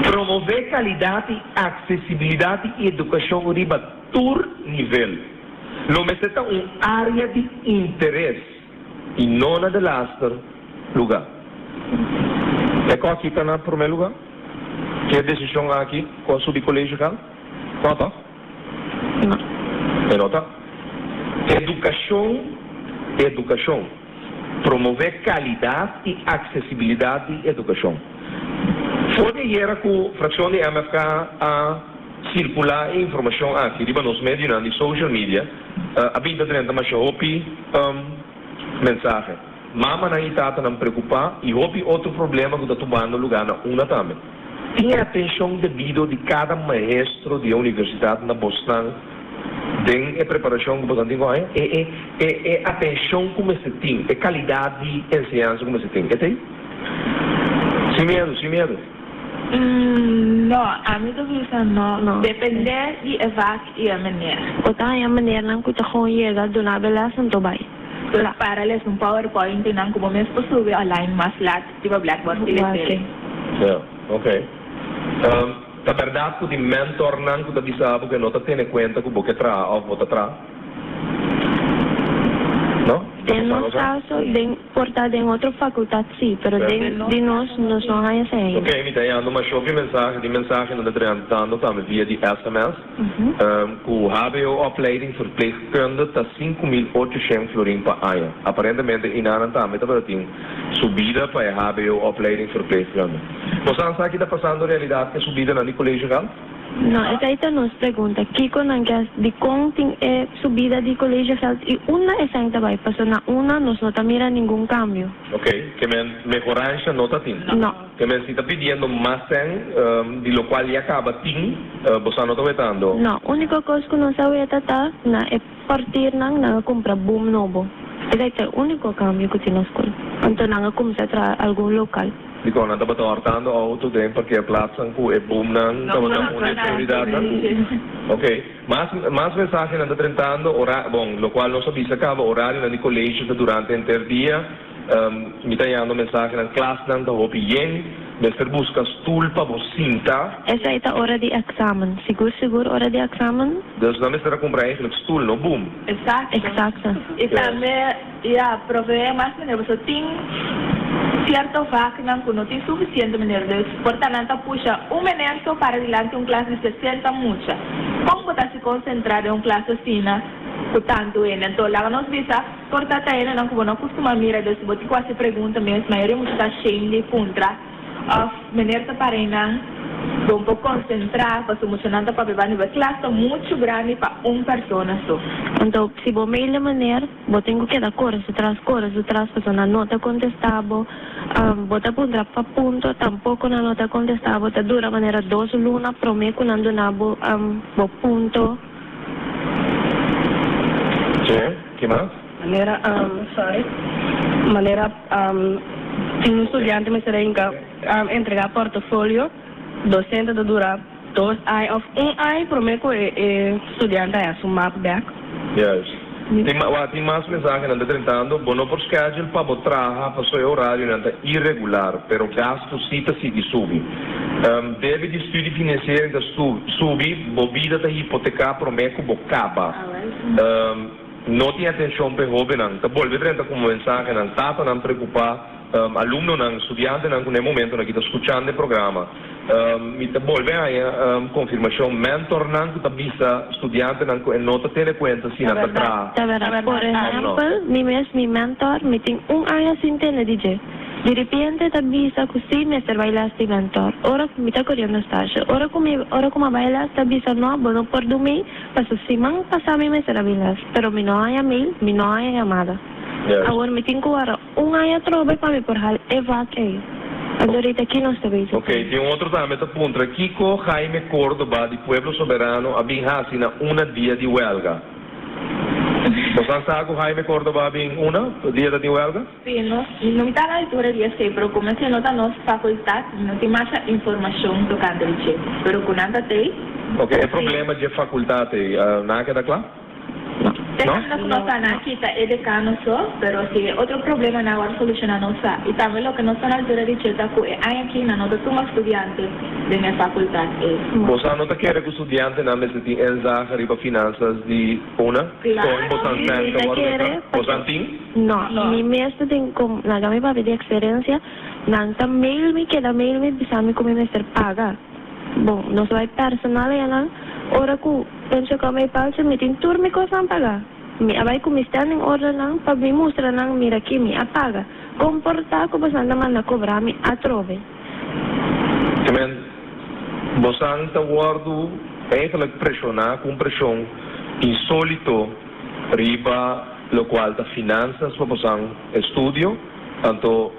Promové kalidat i aksesibilidat di edukashon riba tur nivel. Lo mester ta un área di interes. I no na delaster lugá. E kos aki ta na promé lugá? Ku e desishon aki ku a subi collegegeld? No tòg? No. E no ta. Edukashon, edukashon. Promové kalidat i aksesibilidat di edukashon. For di ayera ku frakshon di MFK a sirkulá e informashon aki riba nos medionan di social media, a bin ta drenta masha hopi mensahe. Mamanan i tatanan preokupá i hopi otro problema ku ta tumando lugá na una tambe. Tin e atenshon debido di kada maestro di e universidat na bosnan den e preparashon ku bosnan tin ku haña? E e e e atenshon ku mester tin, e kalidat di enseñansa ku mester tin, e ta ei? Sin miedu, sin miedu. No, ami ta bisa no. Depende di e vak i e meneer. Bo ta haña meneernan ku ta gewoon yega duna bo les anto bai. Kla. Para les un powerpoint i nan ku bo mes por subi online mas lat riba blackboard i les'el. Ja, ok. Ta bèrdat ku tin mentornan ku ta bisa bo ku e no ta tene kuenta ku bo ke traha òf bo ta traha? No? Den nos kaso, den por ta den otro fakultat sí, pero den di nos, nos no haña esei ainda. Ok, mi ta hañando mashopi mensahe, tin mensahenan ta drentando tambe via di sms. Ku hbo-opleiding verpleegkunde ta 5800 florin pa aña. Aparentemente inanan tambe tabata tin subida pa e hbo-opleiding verpleegkunde. Bo sa sa ki ta pasando realidat ku e subidanan di collegegeld? No, esei ta nos pregunta. Kiko nan ke dikon tin e subida di collegegeld i unda esei ta bai? Pasobra na una nos no ta mira ningun kambio. Ok, ke men mehoransha no ta tin? No. Te men si ta pidiendo mas sèn di lokual ya kaba tin, boso no ta wetando? No, úniko kos ku nos a weta ta na e portirnan nan a kumpra boom nobo. Esei ta e úniko kambio ku tin na skol. Anto nan a kuminsá traha algun lokal. Dikon nan tabata hòrtando outo den parkeerplaatsnan ku e boomnan tabata un di e seguridatnan? Ok. Mas mas mensahenan ta drentando, ora, bon, lokual nos a bisa kaba, orarionan di kolegio ta durante henter dia. Mi ta yando mensahenan, klasnan ta hopi yen, mester buska stul pa bo sinta. Esei ta ora di examen, sigur sigur ora di examen. Dus nan mester a kumpra eigenlijk stul, no boom. Exacto. Exacto. I tambe, ya, proveé mas meneer, pasobra tin cierto vaknan cu no tin suficiente meneer, dus por ta nan ta pusha un meneer so para dilanti un klas di 60 mucha. Con bo ta haci concentra den un klas asina cu tanto hende? Anto laga nos bisa. Por ta ta hendenan ku bo no kustumá mira, dus bo tin ku hasi pregunta mes. Mayoria mucha ta shame di puntra òf meneer ta para einan bo por konsentrá pasobra muchanan ta papia banda bo e klas ta muchu grandi pa un persona so. Anto si bo mail e meneer bo tin ku keda kore su tras kore su tras pasobra nan no ta kontestá bo, bo ta puntra pa punto tampoko nan no ta kontestá bo ta dura manera dos luna promé ku nan duna bo bo punto. Che. Ki mas? Manera, sorry, manera tin un studiante mester a hinka entrega portofolio, docente ta dura dos aña of un aña prome cu e studiante haya su map bek. Juist. Tin ma, tin mas mensahenan ta drentando, bo no por schedule pa bo traha paso e horarionan ta irregular, pero gasto si ta sigui subi. Debe di studiefinanciering ta subi, bo bida ta hipoteca prome cu bo caba. No tin atencion p'e hobennan. Ta bolbe drenta como mensahenan. Tatanan preocupa, alumnonan, studiantenan cu na e momentonan aki ta scuchando e programa. Mi ta bolbe haña confirmacion. Mentornan cu ta bisa studiantenan cu e no ta tene cuenta si nan ta traha Ta berdad. Por of no. ehempel, mi mes, mi mentor, mi tin un aña sin tende di dje. Di ripiente ta bisa cu si mester bay les di mentor. Ora cu mi ta coriendo stage. Ora cu mi, ora cu mi a bay les ta bisa no, bo no por dumi. Paso siman pasá mi mester a bin les, pero mi no haña mail, mi no haña yamada. Awor mi tin ku wara un aña atrobe pa mi por hal e vak ei. Anto rita ki nos ta bezig Ok, tin un otro tambe ta puntra kiko Jaime Cordoba di Pueblo Soberano a bin hasi na una dia di welga. Bosan sa ku Jaime Cordoba a bin una dia ta tin welga? Sí, nos no mi ta na altura di esei, pero como esei no ta nos facultad, mi no tin masha informacion tocante di dje. Pero cu nan ta tei. Ok, e problema dje facultad ei, nan a keda cla? No. Te caminda cu nos ta nan a kita e decano so, pero si e otro problema nan a worde soluciona nos sa. Y tambe loke nos ta na altura di dje ta cu e aña aki nan no ta tuma studiante den e facultad ei. Boso no ta kere cu studiantenan mester tin inzage riba finanzas di una? Con boso ta kere Boso tin? No, mi mes ta tin com laga mi papia di experiencia, nan ta mail mi, keda mail mi bisa mi cu mi mester paga. Bon, nos bai personal ayanan, ora ku pensa ku a bai palchi mi tin tur mi kosnan pagá. Mi a bai ku mi standing ordernan pa mi mustra nan mira ki mi a paga. Kon por ta ku bosan ta manda kobra mi atrobe? Amen. Bosan ta wòrdu eigenlijk preshoná ku un preshon insólito riba lokual ta finansas pa bosan estudio, anto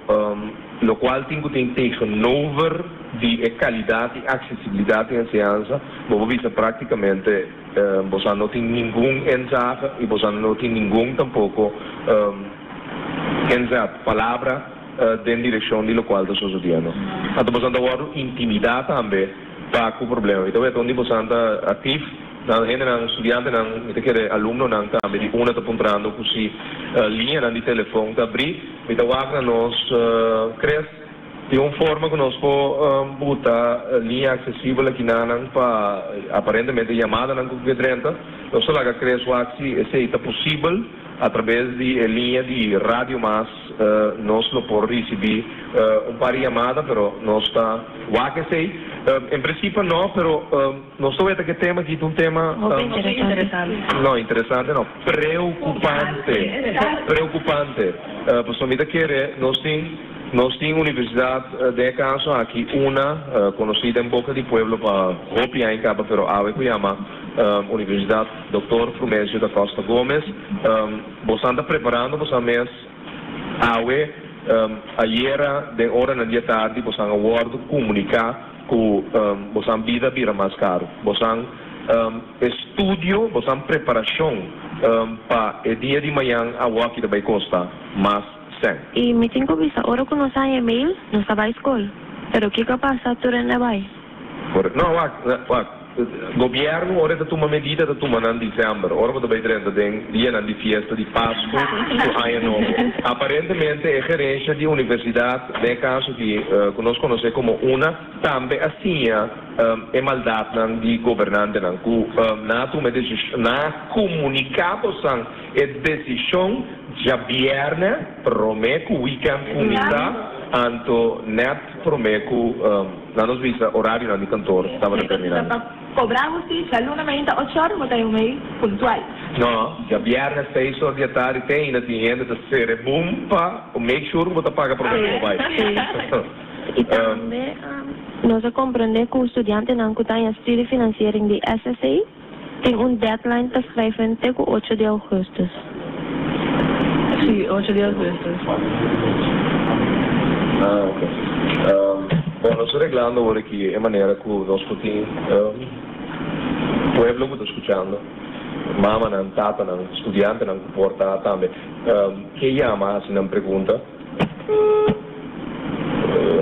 lokual tin ku tin tegenover di e kalidat i aksesibilidat di enseñansa, bo por bisa práktikamente bosan no tin ningun inzage i bosan no tin ningun tampoko inzet, palabra, den direkshon di lokual ta sosodiendo. Anto bosan ta wòrdu intimidá tambe pa ku problema. Mi ta weta un di bosan ta aktif. Nan hendenan, studiantenan, mi ta kere alumnonan tambe di una ta puntrando ku si liñanan di telefon ta abrí. Mi ta wak na nos Chris, tin un forma ku nos por buta liña aksesibel akinanan pa aparentemente yamadanan ku ke drenta. Nos ta laga Chris wak si esei ta posibel atrabes di e liña di Radio Mas. Nos lo por ricibi un par di yamada, pero nos ta wak esey. En principio no, pero nos ta weta cu e tema aki ta un tema. Hopi interesante. No, interesante no, preocupante. Preocupante. Pasobra mi ta kere nos tin, nos tin universidad den e caso aki una conoci den boca di pueblo pa hopi aña caba, pero awe cu yama Universidad Doctor Frumencio da Costa Gomez. Bosan ta preparando bosan mes awe, ayera den oranan di e tardi bosan a wordo comunica cu bosan bida a bira mas caro. Bosan estudio, bosan preparacion pa e dia di mañan awoki ta bay costa mas cen. Y mi tin cu bisa ora cu nos haña e mail, nos ta bay scol. Pero kico a pasa tur hende a bay. No, wak, wak. Gobierno ora e ta tuma medida ta tuma nan december, ora bo ta bay drenta den dianan di fiesta di Pascu cu Aña Nobo. Aparentemente e gerencia di universidad, den e caso aki cu nos conoce como una, tambe a siña e maldadnan di gobernantenan cu nan a tuma e decision, nan a comunica bosan e decision djabierne prome cu weekend cuminsa, anto net prome cu. Nan nos bisa orarionan di kantor tabata terminando. Pa kobra bo si djaluna mainta ochor bo ta yu mei puntual. No, djabièrnè seis or di e tardi te ainda tin hende ta sere bum pa make sure ku bo ta paga promé ku bo bai. I tambe nos a komprendé ku studiantenan ku ta haña studiefinanciering di SSA tin un deadline pa schrijven te ku ocho di augustus. Sí, ocho di augustus. Ah, ok. Bon, nos ta reglando awor aki e manera ku nos por tin pueblo ku ta skuchando, mamanan, tatanan, studiantenan ku por ta tambe ke yama hasi nan pregunta.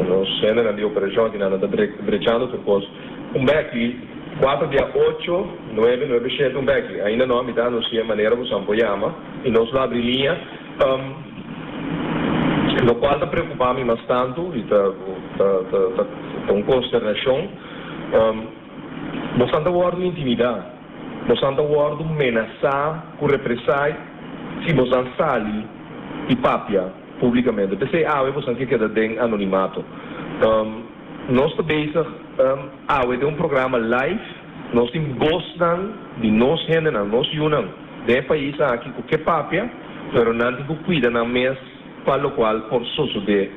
Nos hendenan di operashon aki nan ta drechando tur kos. Un beki, kuater dia ocho, nuebe, nuebe shete, un beki. Ainda no a mita anunsia e manera ku san por yama i nos lo abri liña. Lokual ta preokupa mi mas tantu i ta ta un konsternashon, bosan ta wòrdu intimidá, bosan ta wòrdu menasá ku represai si bosan sali i papia públikamente. P'esei awe bosan ke keda den anonimato. Nos ta bezig awe den un programa live, nos tin bosnan di nos hendenan, nos yunan den e pais aki ku ke papia, pero nan tin ku kuida nan mes pa lokual por sosodé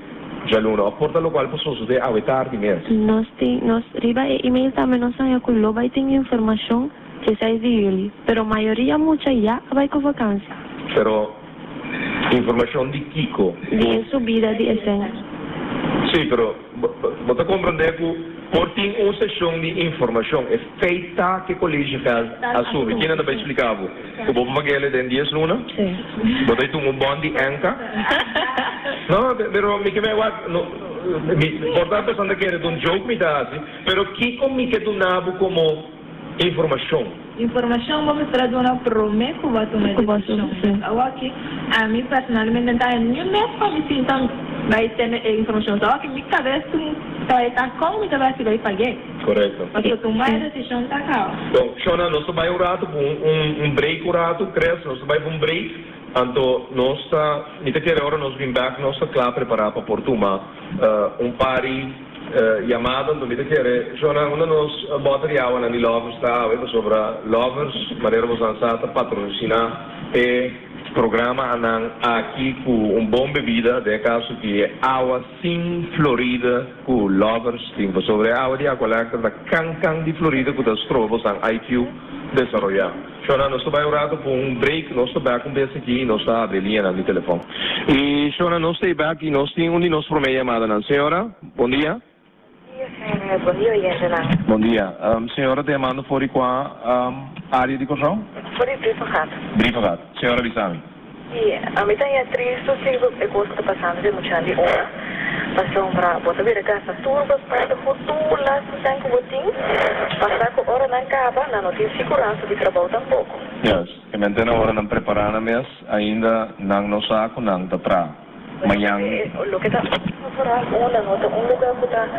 djaluna òf por ta lokual por sosodé awe tardi mes. Nos tin, nos riba e email tambe nos haña ku lo bai tin informashon dieseis di juli, pero mayoria mucha ya a bai ku vakansi. Pero informashon di kiko? Di e subida di e sèn. Sí, pero bo ta comprende cu por tin un sesion di informacion. E feit ta cu e collegegeld a subi. Kinan ta bay explica bo? Cu bo por pag'ele den dies luna? Bo ta tuma un bon di enca? No, pero mi ke bay wak, no, mi por ta persona ta kere ta un joke mi ta haci, pero kico mi ke duna bo como Informashon. Informashon bo mester a duna promé ku bo a tuma e desishon. Awaki, ami personalmente no ta haña niun mes pa mi sinta bai tene e informashon. So awaki mi kabes tin ta bai ta kon mi ta bai hasi bai pag'é. Korekto. Pasobra tuma e desishon ta kaba. Bon, Shona, nos ta bai un ratu ku un break un ratu. Chris, nos ta bai pa un break. Anto nos ta, mi ta kere ora nos bin bèk nos ta kla prepará pa por tuma un pari. Yamada anto mi ta kere shona unda nos bòter di awanan di Lovers ta awe pasobra Lovers manera boso sa ta patrosina e programa anan aki ku un bon bebida den e kaso ki e awa sin Florida ku Lovers tin pasobra e awa di Aqualectra ta kan kan di Florida ku ta stroba bosan IQ desaroyá. Shona nos ta bai un rato pa un break nos ta bek un bes aki y nos ta habri liñanan di telefon. Y shona nos ta e bek y nos tin un di nos prome yamadanan. Señora, bon dia. Bon dia Gerrit, bon dia oyentenan. Bon dia. Señora ta yamando for di cua area di Corsou? For di Brievengat. Brievengat. Señora bisa mi. Sí, ami ta haña tristu si e kos ku ta pasando ku e muchanan di ora, pasobra bo ta bira gasta tur bo plata ku tur lastu sèn ku bo tin, pasa ku ora nan kaba nan no tin siguransa di trabou tampoko. Yes, e mente na ora nan prepará nan mes, ainda nan no sa ku nan ta traha mañan. Loke ta foral unda no ta un luga ku ta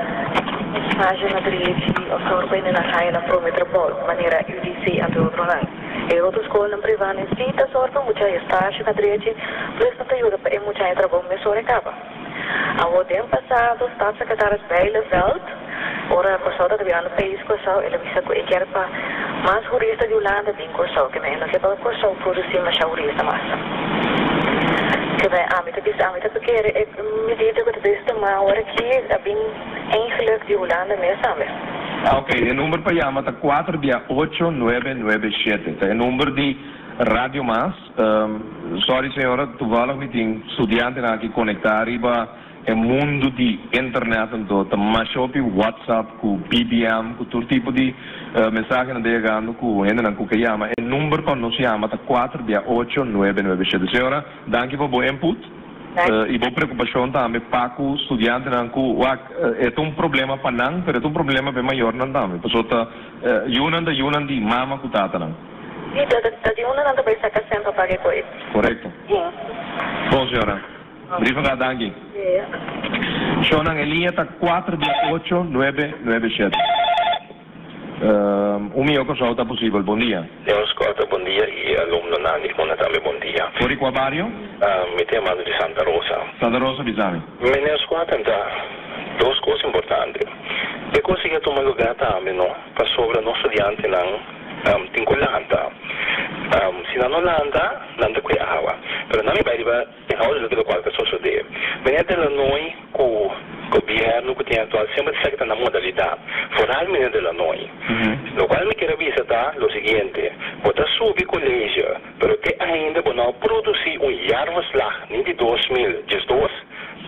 stage na drechi òf sòru pa hende nan haña nan prome trabou, manera UDC anto otronan. E otro skolnan privá nan sí ta sòru pa mucha e stage na drechi, plus nan ta yuda pa e mucha haña trabou mesora e kaba. Awor den pasado Staatssecretaris Bijleveld, ora Kòrsou ta birando pais Kòrsou, el a bisa ku e kier pa mas hurista di Hulanda bin Kòrsou, ke men e no ke pa Kòrsou produsí masha hurista mas. Ke men ami ta bisa, ami ta kere e medida ku ta bezig tuma awor aki a bin eigenlijk di Hulanda mes tambe. Ah ok, e number pa yama ta kuater bia ocho nuebe nuebe shete, ta e number di Radio Mas. Sorry señora, toevallig mi tin studiantenan aki conecta riba e mundo di internet anto ta masha hopi WhatsApp cu BBM cu tur tipo di mensahenan ta yegando cu hendenan cu ke yama. E number pa nos yama ta kuater bia ocho nuebe nuebe shete. Señora, danki pa bo input y bo preocupacion tambe pa cu studiantenan cu wak e ta un problema pa nan pero e ta un problema pa e mayornan tambe pasobra ta yunan ta yunan di mama cu tatanan. Sí, ta ta di unda nan ta bai saca cen pa paga e koe. Correcto. Bon señora. Brievenga danki. Shownan e liña ta cuater dia ocho nuebe nuebe shete. Un mihó Kòrsou ta posibel. Bon dia. Dios Scott bon dia y e alumnonan di una tambe bon dia. For di cua bario? Mi ta yamando di Santa Rosa. Santa Rosa bisa mi. Meneer Scott ta dos cos importante. E cos aki a tuma lugar tambe no pasobra nos studiantenan. Tin ku lanta. Si nan no lanta, nan ta kue awa. Pero nan mi bai riba inhoudelijk lokual ta sosodé. Meneer Delanoy ku gobièrnu ku tin aktual semper ta sa ki ta nan modalidat. Foral meneer Delanoy. Lokual mi kier a bisa ta lo siguiente, bo ta subi koleje, pero te ainda bo no a produsí un jaarverslag ni di 2012,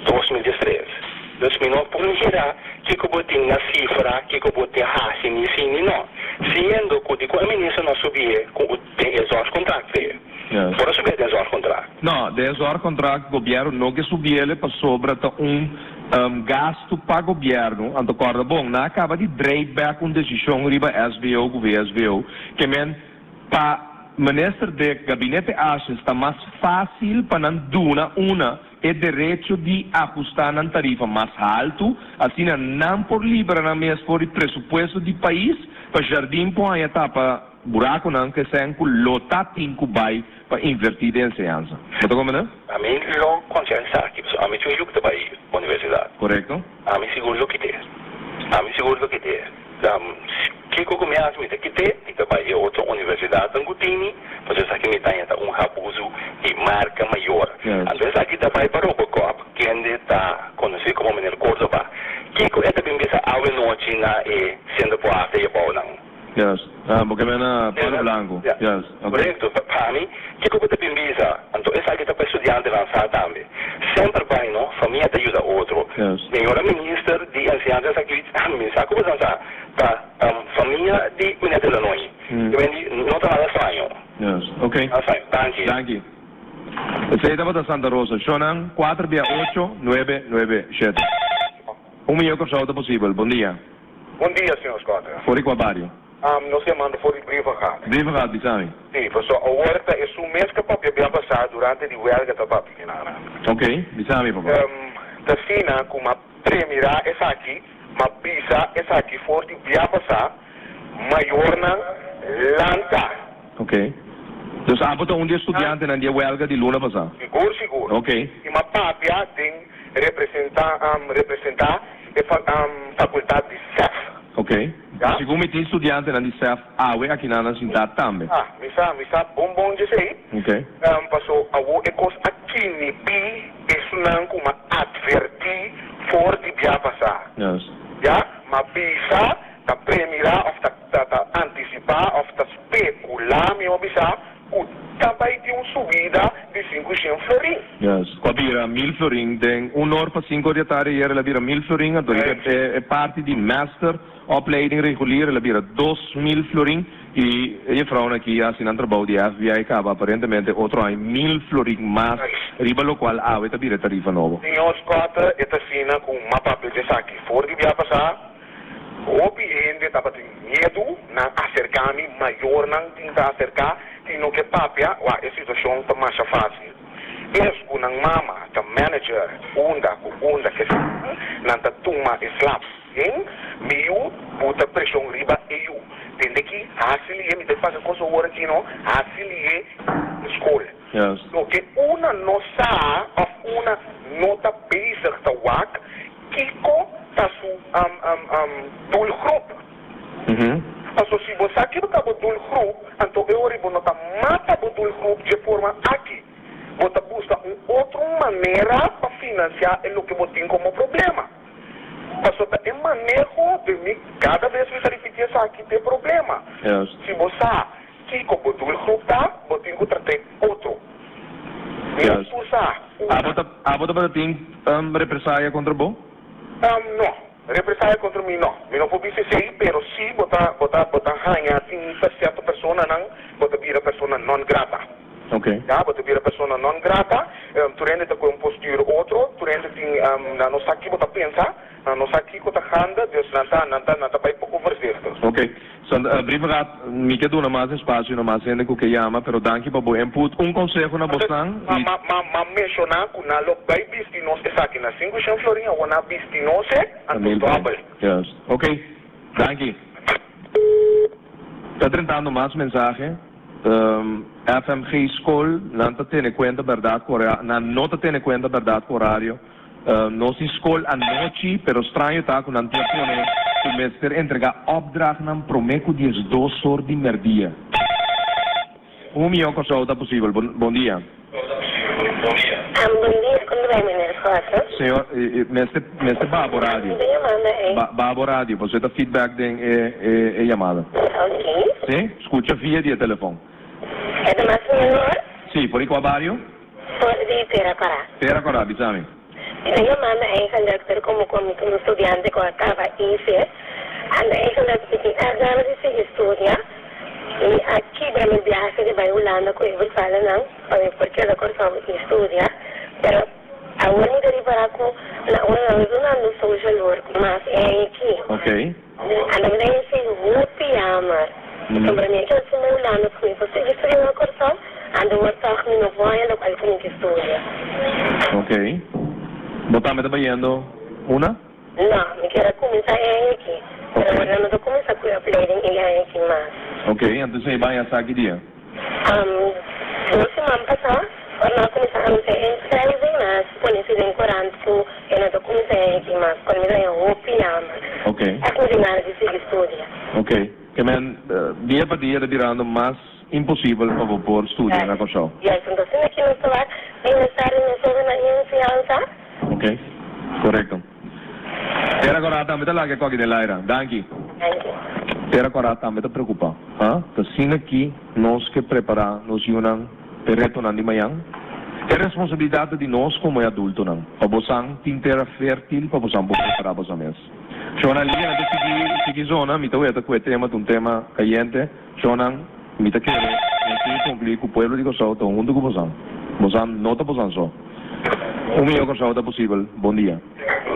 2013. Dus mi no por mira kiko bo tin na sifra, kiko bo tin hasi ni si ni no. Siendo ku di ku e minister no subié ku den e zorgcontract te. Por a subié den zorgcontract. No, den e zorgcontract gobierno no ke subiele pasobra ta un gastu pa gobierno. Anto corda bon, nan a caba di draai back un decision riba SBO ku VSBO ke men pa minister de gabinete Asjes ta mas facil pa nan duna una e derecho di ahustá nan tarifa mas haltu, asina nan por libra nan mes for di presupuesto di pais pa jardin por haña tapa buraconan ku esei ku lo ta tin ku bai pa invertí den enseñansa. Bo ta comprendé? Ami lo konsiá esaki, pasobra ami tin un yu ku ta bai universidat. Korekto. Ami sigur lo kit'é. Ami sigur lo kit'é. Kiko ku mi hasi mi ta kit'é, mi ta bai e otro universidatnan ku tini, pasobra esaki mi taña ta un habuzu di marka mayor. Anto esaki ta bai pa Robocop, kende ta konosí komo Meneer Córdoba. Kiko e ta bin bisa awe nochi na e Senda Poarte i abounan? Yes. Ah, bo ke men na Palo Blanco. Yes. Ok. Korekto. Pa mi, kiko bo ta bin bisa? Anto esaki ta pa e studiantenan sa tambe. Semper bai no, famia ta yuda otro. Señora Minister di Enseñansa esaki mi sa ku boso sa ta famia di Meneer De Lanoy. I men di no ta nada straño. Yes, ok. Nada straño. Danki. Danki. Esei tabata Santa Rosa. Shownan kuater bia ocho nuebe nuebe shete. Un mihó Kòrsou ta posibel. Bon dia. Bon dia, señor Schotte. For di kua bario? Nos yamando for di Brievengat. Brievengat, bisa mi. Si, pasobra awor ta esun mes ke papia bia pasá durante di welga ta papia kinana. Ok, bisa mi papa. Ta asina ku m'a premirá esaki, m'a bisa esaki for di bia pasá, mayornan lanta. Ok. Dus abo ta un di e studiantenan di e welga di luna pasá? Sigur, sigur. Ok. I m'a papia den representá, representá. e fakultat di SEF. Ok. Segun mi tin studiantenan di SEF awe akinan nan sintá tambe. Ah, mi sa, mi sa bon bon djesei. Ok. Paso awo e kos a kinipí esunnan ku m'a atvertí for di bia pasá. Yes. Ya, m'a bisa ta premirá òf ta ta ta antisipá òf ta spekulá, mihó bisá, ku ta bai tin un subida di 500 florin. Yes, ku a bira 1000 florin den un or pa sinku or di atardi ayer el a bira 1000 florin, anto riba e parti di master opleiding regulier el a bira 2000 florin i e jefrounan aki a hasi nan trabou di FBI kaba aparentemente otro aña 1000 florin mas riba lokual awe ta bira e tarifa nobo. Señor Scott, e ta asina ku m'a papia djesaki for di bia pasá. Hopi hende tabatin miedu, nan aserká mi, mayornan tin ta aserká, tin no ke papia, wak e situashon ta masha fásil. Es ku nan mama ta manager unda ku unda ke siman, nan ta tuma e slap den mi yu, buta preshon riba e yu. Tende ki hasi lihe, mi ta pasa kos awor aki no, hasi lihe skol. Loke una no sa òf una no ta bezig ta wak, Kiko ta su doelgroep? Paso si bo sa kiko ta bo doelgroep, anto e ora bo no ta mata bo doelgroep dje forma aki. Bo ta buska un otro manera pa finansiá e loke bo tin komo problema. Paso ta e maneho den mi, kada bes mi ta ripití esaki, ta e problema. Si bo sa kiko bo doelgroep ta, bo tin ku trat'é otro. Nos tur sa ku. Abo ta abo tabata tin represaya kontra bo? No, represaya kontra mi no. Mi no por bisa esei, pero si bo ta bo ta bo ta haña tin sierto personanan bo ta bira persona non grata. Ok. Ya, bo ta bira persona non grata, tur hende ta kohe un postura otro, tur hende tin nan no sa ki bo ta pensa. Nan no sa kiko ta ganda, dus nan ta nan ta nan ta bai poko voorzichtig. Ok. So, Brievenraad, mi ke duna mas espacio na mas hende ku ke yama, pero danki pa bo input. Un konseho na bosnan Ma i. ma ma ma menshoná ku nan lo bai bisti nos esaki na 500 florin, awor nan a bisti nos e, anto dòbel. Yes. Ok. Danki. Ta drentando mas mensahe. FMG Skol, nan ta tene kuenta bèrdat ku orario, nan no ta tene kuenta bèrdat ku orario. Nos tin skol anochi, pero straño ta ku nan tin a pone ku mester entregá opdrachtnan promé ku 12 or di mèrdia. Un mió Kòrsou ta posibel. Bon dia. Bon dia, kon ta bai meneer Schotten? Señor, mester mester baha bo radio. Mi ta yamando ei. Baha bo radio, pasobra ta feedback den e yamada. Ok. Sí? Skucha via di e telefòn. E ta mas mihor? Sí, por i kua bario? For di Tera Kòrá. Tera Kòrá, bisa mi. Mi ta yamando eigenlijk pero komo ku mi ta un studiante ku a kaba IFE, anda eigenlijk mi tin erg gana di sigui studia. Mi a kibra mi biahe di bai Hulanda ku e vertalenan pa mi por keda Kòrsou i studia, pero awor mi ta ripará ku na ora nan no dunando social work mas e aña aki. Ok. Anda mi ta hasi hopi jammer. Pasobra mi a keda sin bai Hulanda pa mi por sigui studia na Kòrsou, anda wòrd tòg mi no por haña lokual ku mi ke studia. Ok. Bo tambe ta bayendo una? No, mi kier a kuminsá e aña aki. Pero Ok. awor no ta kuminsá ku e opleiding e aña aki mas. Ok, anto esei bai hasta ki dia? Dos siman pasá, ora nan a kuminsá anunsiá e inschrijving, nan a pone si den korant ku e no ta kuminsá e aki mas, cual mi ta haña hopi jammer. Ok. Ègt mi tin gana di sigui studia. Ok. Ke men, dia pa dia ta birando mas imposibel pa bo por studia na Kòrsou. Juist, entonces asina ki nos ta wak bienestar di nos hobennan i enseñansa. Ok. Korekto. Tera Kòrá tambe ta laga e kòki den laira. Danki. Danki. Tera Kòrá tambe ta preokupá. Ha? Ta asina ki nos ke prepará nos yunan p'e retonan di mañan? E responsabilidat ta di nos komo e adultonan, pa bosan tin tera fértil pa bosan por prepará bosan mes. Shonnan Liga ta sigui sigui zona, mi ta weta ku e tema ta un tema kayente. Shonnan, mi ta kere nos tin ku konkluí ku pueblo di Kòrsou ta huntu ku bosan. Bosan no ta bosan so. Un mihó Kòrsou ta posibel. Bon dia.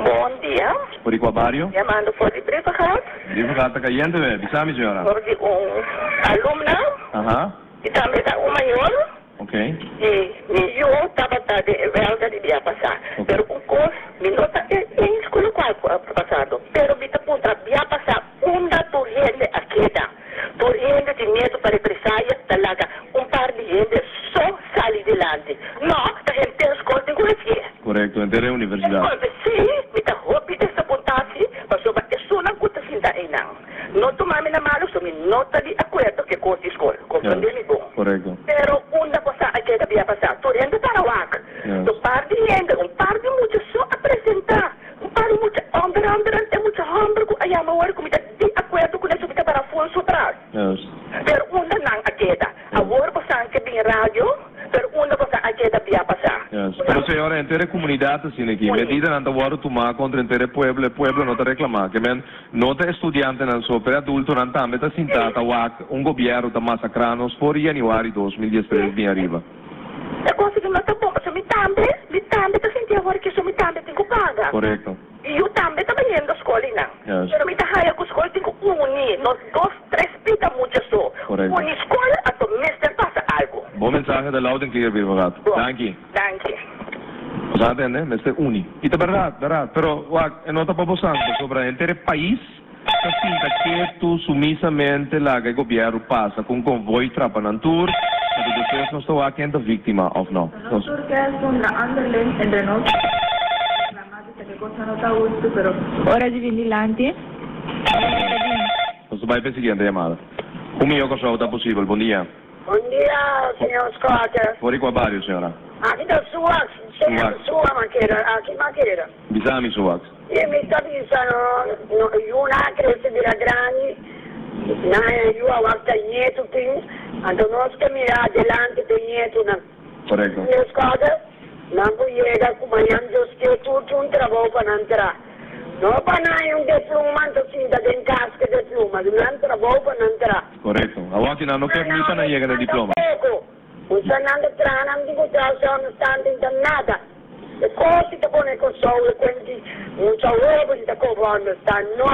Bon dia. For di kua bario? Yamando for di Brievengat. Brievengat ta kayente we. Bisa mi señora. For di un alumna. Aha. I tambe ta un mayor. Ok. I mi yu tabata den e welga di dia pasá. Pero un kos, mi no ta eens ku lokual ku a pasando. Pero mi ta puntra bia pasá unda tur hende a keda. Tur hende tin miedu pa represaya ta laga un par di hende so sali dilanti. No, ta henter skol tin ku hasié. Korekto, henter e universidat. Sí, mi ta hopi desapuntá. Onder andere e mucha hòmber ku a yama awor ku mi ta di akuerdo kuné su mi ta para ful su tras. Pero unda nan a keda? Awor bosan ke bin radio, pero unda bosan a keda bia pasá? Pero señora, henter e komunidat asina aki, medidanan ta wòrdu tumá kontra henter e pueblo, e pueblo no ta reklamá. Ke men, no ta e studiantenan so, pero e adultonan tambe ta sintá ta wak un gobièrnu ta masakrá nos for di yanüari 2013 bin ariba. E kos aki no ta bon, pasobra mi tambe, mi tambe ta sinti awor ki so mi tambe tin ku paga. Korekto. Mi yu tambe ta bayendo skol einan. Pero mi ta haya ku skol tin ku uni nos dos, tres pita mucha so. Korekto. Uni skol, anto mester pasa algu. Bo mensahe ta loud and clear, Birvergat. Bon. Danki. Danki. Bo sa atende, mester uni. I ta bèrdat, bèrdat. Pero, wak, e no ta pa bo santo, pasobra henter e pais ta sinta ketu sumisamente laga e gobièrnu pasa ku un konvoi trapa nan tur, anto despues nos ta wak ken ta víktima òf no. Nos tur ke zundra onderling entre nos reclama bisa ke cosa no ta hustu pero ora di bin dilanti ora di bin. Nos ta bai pa e siguiente yamada. Ku mihó Kòrsou ta posibel. Bon dia. Bon dia, señor Schotte. For di kua bario, señora? Aki ta Suax, señor Sua Makeda, aki Makeda. Bisa mi, Suax. I mi ta bisa no, no, yunan a crece bira grandi, nan e yu awor ta ñetu tin, anto nos ke mira adelante p'e ñetunan. Correcto. Señor Schotte, nan por yega cu mañan Dios ke tur tin un trabou pa nan traha. No pa nan hay un diploma anto sinta den cas cu e diploma, nan trabou pa nan traha. Correcto. Awor ki nan no ke ni pa nan yega na e diploma. Tampoco. Usa nan ta traha nan di cu traha usa understanding ta nada. E cos si ta pone Kòrsou e cuenti mucha hoben ta cobra understand no.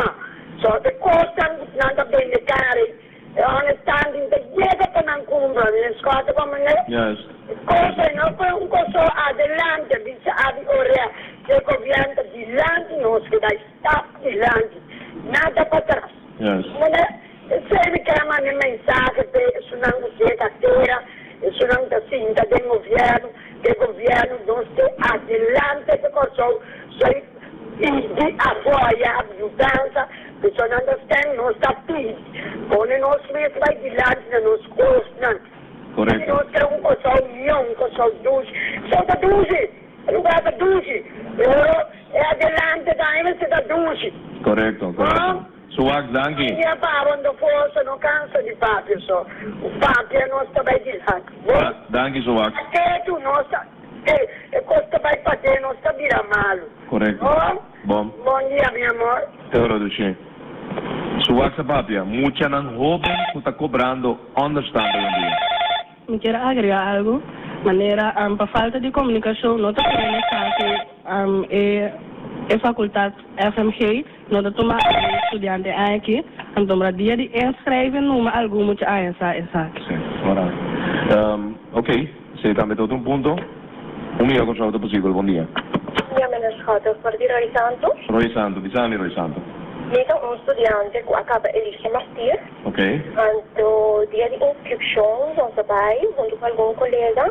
So e cosnan cu nan ta bende cari e understanding ta yega pa nan cumpra mi escota pa manera. Juist. E cos ei no pone un Kòrsou adelante bisa abi orea cu e gobierno ta dilanti nos keda stap dilanti nada patras. Juist. Manera. Esei mi kere manda e mensahe p'e esunnan ku tin e kartera, esunnan ku ta sinta den gobièrnu, ku e gobièrnu nos te adelante pa Kòrsou, so i pidi apoya, yudansa, pasobra nan ta stèn, nos ta pidi, pone nos mes bai dilanti na nos kosnan. Korekto. Si nos kere un Kòrsou mihó, un Kòrsou dushi, Kòrsou ta dushi, e lugar ta dushi, pero e adelante tambe mester ta dushi. Korekto, korekto. Suak, danki. Bon dia pa abo ndo forsa no cansa di papia so papia nos ta bay dilanti bon. Danki Suak. Ketu nos ta e cos ta bay paden nos ta bira malo. Correcto. Bon. Bon. Bon dia mi amor. Te ora dushi. Suak sa papia muchanan hoben cu ta cobrando onderstand hoy en dia. Mi kier agrega algo, manera pa falta di comunicacion no ta pone esaki e e facultad FMG no ta tuma algun studiante aki, anto mra dia di inschrijven numa algun mucha aña sa esaki. Si, ora. Ok, esei tambe ta otro un punto. Un mihó Kòrsou ta posibel. Bon dia. Bon dia meneer Schotte, for di Roy Santo. Roy Santo, bisa mi Roy Santo. Mi ta un studiante ku a kaba Elisha Martir. Ok. Anto dia di inscripcion nos a bay hunto cu algun colega,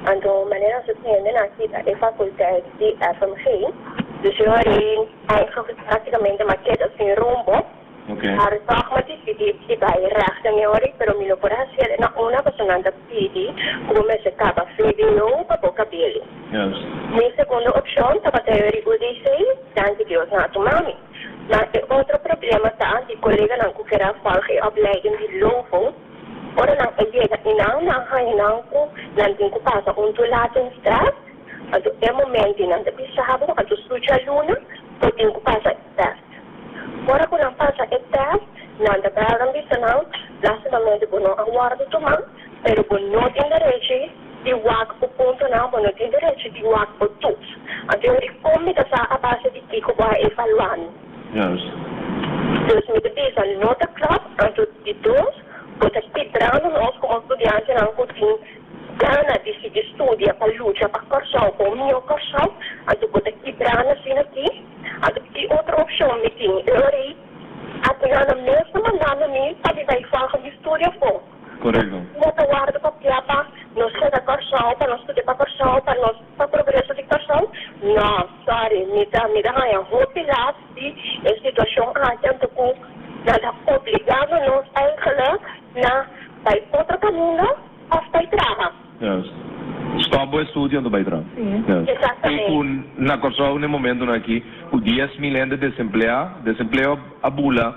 anto manera nos a tende nan kita e faculteit di FMG, dus yo a eigenlijk practicamente m'a keda sin rumbo. Ok. Maar toch m'a dicidi di bay rechten yori, pero mi no por haciel na una pasobra nan ta pidi cu bo mester caba vbo pa bo cabeli. Juist. Mi segundo opcion tabata yori UDC, danki Dios nan a tuma mi. Maar e otro problema ta di coleganan cu kier a volg e opleiding di LOVO, ora nan a yega y nan nan haña nan cu nan tin cu pasa un toelatingstest, anto e momento y nan ta bisa bo, anto su djaluna bo tin cu pasa e test. Ora cu nan pasa e test, nan ta bel nan bisa nan, lastimamente bo no a wordo tuma, pero bo no tin derechi di wak bo puntonan, bo no tin derecho di wak bo toets. Anto yo di kon mi ta sa a base di kiko bo a evaluá mi? Juist. Dus mi ta bisa no ta klòp, anto di dos, bo ta kibrando nos komo studiantenan ku tin gana di sigui studia pa lucha pa Kòrsou, pa un mihó Kòrsou, anto bo ta kibrando asina aki. Anto ki otro opshon mi tin? E ora ei a nan mes ta mandando mi pa mi bai volgen mi studio afó. Korekto. No ta warda papia pa nos keda Kòrsou, pa nos studia pa Kòrsou, pa nos pa progreso di Kòrsou. No, sorry, mi ta mi ta haña hopi last di e situashon aki anto ku nan ta obligando nos eigenlijk na bai otro kaminda òf bai traha. Juist. Stòp bo estudio anto bai traha. Sí. Juist. I ku na Kòrsou na e momentunan aki ku. 10,000 hende desempleá, desempleo a bula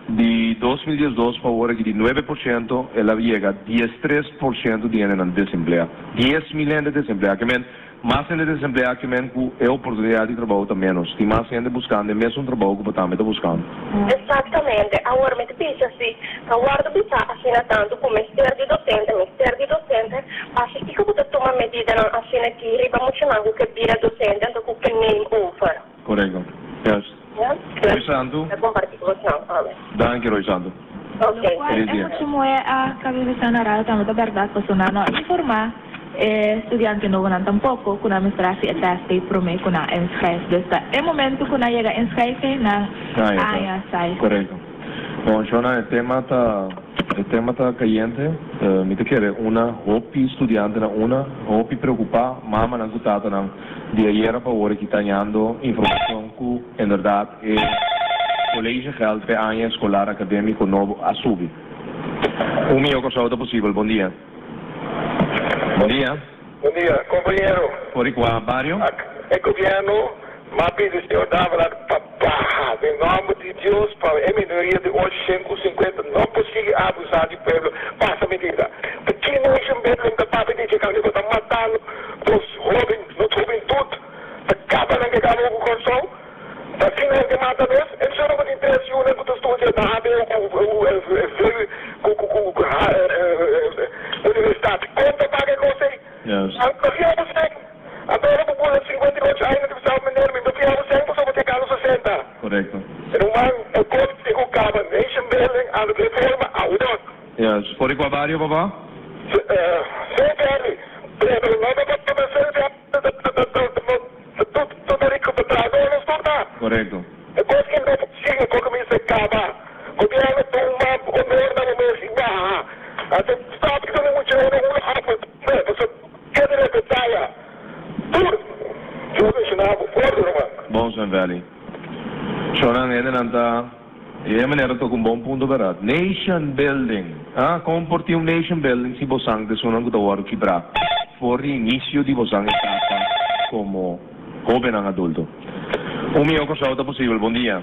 di 2012 pa awor aki di 9% el a yega 13% di hendenan desempleá. 10,000 hende desempleá ke men mas hende desempleá ke men ku e oportunidat di trabou ta ménos. Tin mas hende buskando e mesun trabou ku bo tambe ta buskando. Exactamente. Awor mi ta bisa si ta wordo bisa asina tanto cu mester di docente, mester di docente, pasobra kico cu ta tuma medidanan asina aki riba muchanan cu ke bira docente anto cu ke neem over. Correcto. Juist. Ja? Roy Santo. Ta comparti cu bosnan. Amen. Danki Roy Santo. Ok. Locual Feliz e dia. mucha muhe a caba bisa na radio tambe ta berdad pasobra nan no a informa e studiante nobonan tampoco cu nan mester haci e test ei prome cu nan inschrijf. Dus ta e momento cu nan yega inschrijf ei nan Ah, ya aña sa. sai. Correcto. Bon, Shona, e tema ta e tema ta cayente. Mi ta kere una hopi studiantenan una hopi preocupa, mamanan cu tatanan. Di ayera pa ora ki ta hañando informashon ku inderdat e collegegeld p'e aña eskolar akadémiko nobo a subi. Un mihó Kòrsou ta posibel. Bon dia. Bon dia. Bon dia, kompañero. For di kua bario? E gobièrnu m'a pidi señor Davelaar pa baha den nòmber di Dios pa e minoria di 850 no por sigui abusá di pueblo. Pasa medida. Ta ki nation building ta papia di dje kambio ku ta matando nos Hoben, nos hubentut ta kaba nan ke kaba ku Kòrsou, ta asina hende mata nos, e persona ku tin tres yunan ku ta studia na hbo ku VU ku ku universidat, kon ta paga e kos ei? Nan ta fia bo sèn, anto ora bo bula 58 aña nan ta bisa meneer mi ta fia bo sèn pasobra bo tin gano 60. Korekto. Ruman, e kos tin ku kaba, nation building ando den forma awor. Yes, for di kua bario papa? Sint Henry, pero no ta pa Sint Henry ta rico pa traha nos tur ta. Korekto. E kos ki no por sigui ku kuminsa kaba. Gobierno tuma honor na bo mes i baha. Anto stop di duna mucha hende un apel pasobra keda respetaya tur. Dios bendiciona bo forte ruman. Bon Sint Valley. Shownan hendenan ta. E manera toca un bon punto berdad. Nation building! Ah, con por tin un nation building si bosan ta esunnan cu ta wordo kibra for di inicio di bosan etapa como hobennan adulto? Un miho Corsou ta posibel. Bon dia.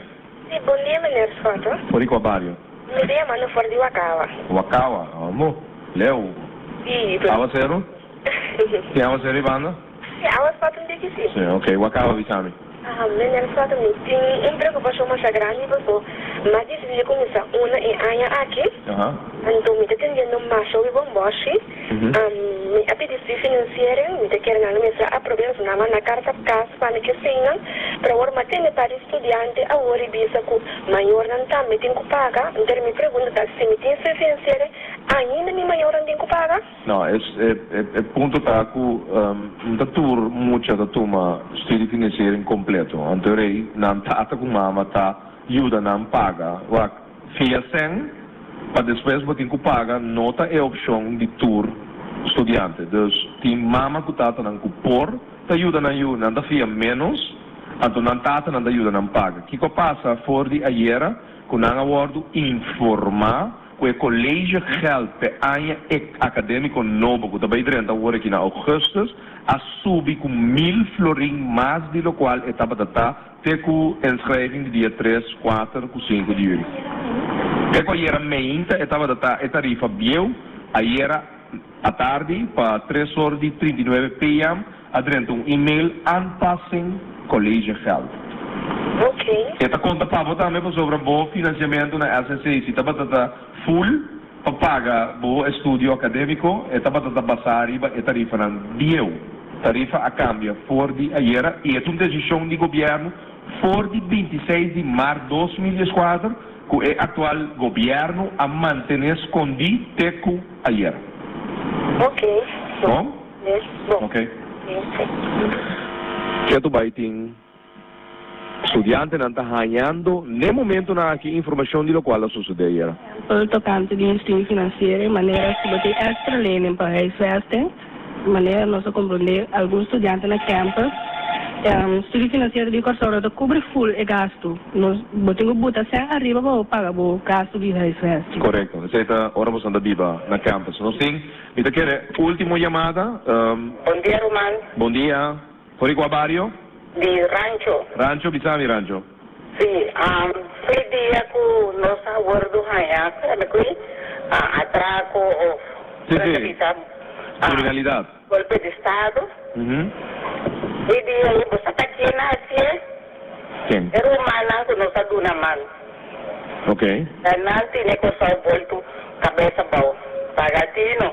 Si, bon dia meneer Schotte. For di cua bario? Mi ta yamando for di Wakawa. Wakawa, amo. Leu. Si, pero. Awaceru? Tin awaceru ei banda? Si, awa Schotte un tiki si. Si, ok. Wakawa bisa mi. Meneer Schotte, mi tin un preokupashon masha grandi paso m'a disidí di kuminsá una e aña aki, anto mi ta tendiendo masha hopi bòmbòshi. Mi a pidi studiefinansiering, mi ta kere nan lo mester a aprob'é pasobra nan a manda karta kas pa mi keseinan, pero awor m'a tende par di studiante awor i bisa ku mayornan tambe tin ku paga. Entonces mi pregunta ta, si mi tin studiefinansiering, ainda mi mayornan tin ku paga? No, e e punto ta ku no ta tur mucha ta tuma studiefinanciering completo. Anto rei nan tata ku mama ta yuda nan paga. Wak, fia sèn pa despues bo tin ku paga no ta e opshon di tur studiante. Dus tin mama ku tatanan ku por ta yuda nan yu, nan ta fia ménos, anto nan tatanan ta yuda nan paga. Kiko a pasa for di ayera ku nan a wòrdu informá Ku e collegegeld p'e aña akadémiko nobo ku ta bai drenta awor aki na ougùstùs a subi ku mil florin mas di lokual e tabata ta te ku inschrijving di dia tres, kuater ku sinku di yüli. Te ku ayera meinta e tabata ta e tarifa bieu, ayera atardi pa tres or di 39 pm a drenta un email aanpassing collegegeld. E ta konta pa bo tambe pasobra bo finansiamentu na SSC si tabata ta full pa paga bo estudio akadémiko e tabata ta basá riba e tarifanan bieu. Tarifa a kambia for di ayera i e ta un desishon di gobièrnu for di 26 di mart 2014 ku e aktual gobièrnu a mantené skondí te ku ayera. Bon? Ok. Ketu bai tin studiantenan ta hañando n'e momentonan aki informashon di lokual a sosodé ayera. Ehempel tokante di instuen finansiero, manera si bo tin extra lening pa huisvesting, manera nos a komprondé algun studiante na campus, studie finansiero di Kòrsou no ta kubri ful e gastu. Nos, bo tin ku buta sèn ariba pa bo paga bo gastu di huisvesting. Korekto. Esei ta ora boso ta biba na campus. Nos tin Mi ta kere ultimo yamada. Bon dia ruman. Bon dia. For di kua bario? Di Rancho. Rancho, bisa mi Rancho. Si, fi dia ku nos a wordu haña, kende kui, atrako of Si, kende si. bisa, Kriminalidat. golpe di estado. Fi dia ei bo sa ta ken a hasié? Ken? E rumannan ku nos a duna man. Ok. Ta nan tene Kòrsou boltu kabes abou. Paga tino.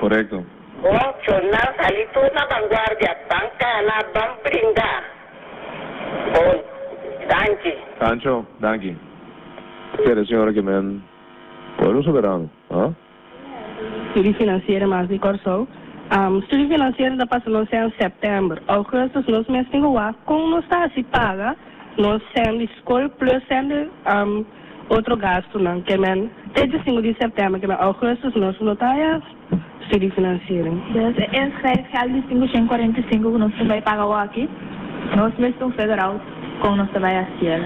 Korekto. Bon, chonnan sali tur na vanguardia, ban kana, ban brinda. Bon, danki. Sancho, danki. Kere señora ke men pueblo soberano, ah? Studie financiero mas di Kòrsou. Studie financiero ta pasa nos sèn sèptèmber. Ougùstùs nos mes tin ku wak kon nos ta hasi paga nos sèn di skol plus sèn di otro gastunan. Ke men te diesinku di sèptèmber ke men ougùstùs nos no ta haya studie financiero. Dus e inschrijfgeld di 545 ku nos ta bai paga awaki, nos mes tin figure out kon nos ta bai hasiel.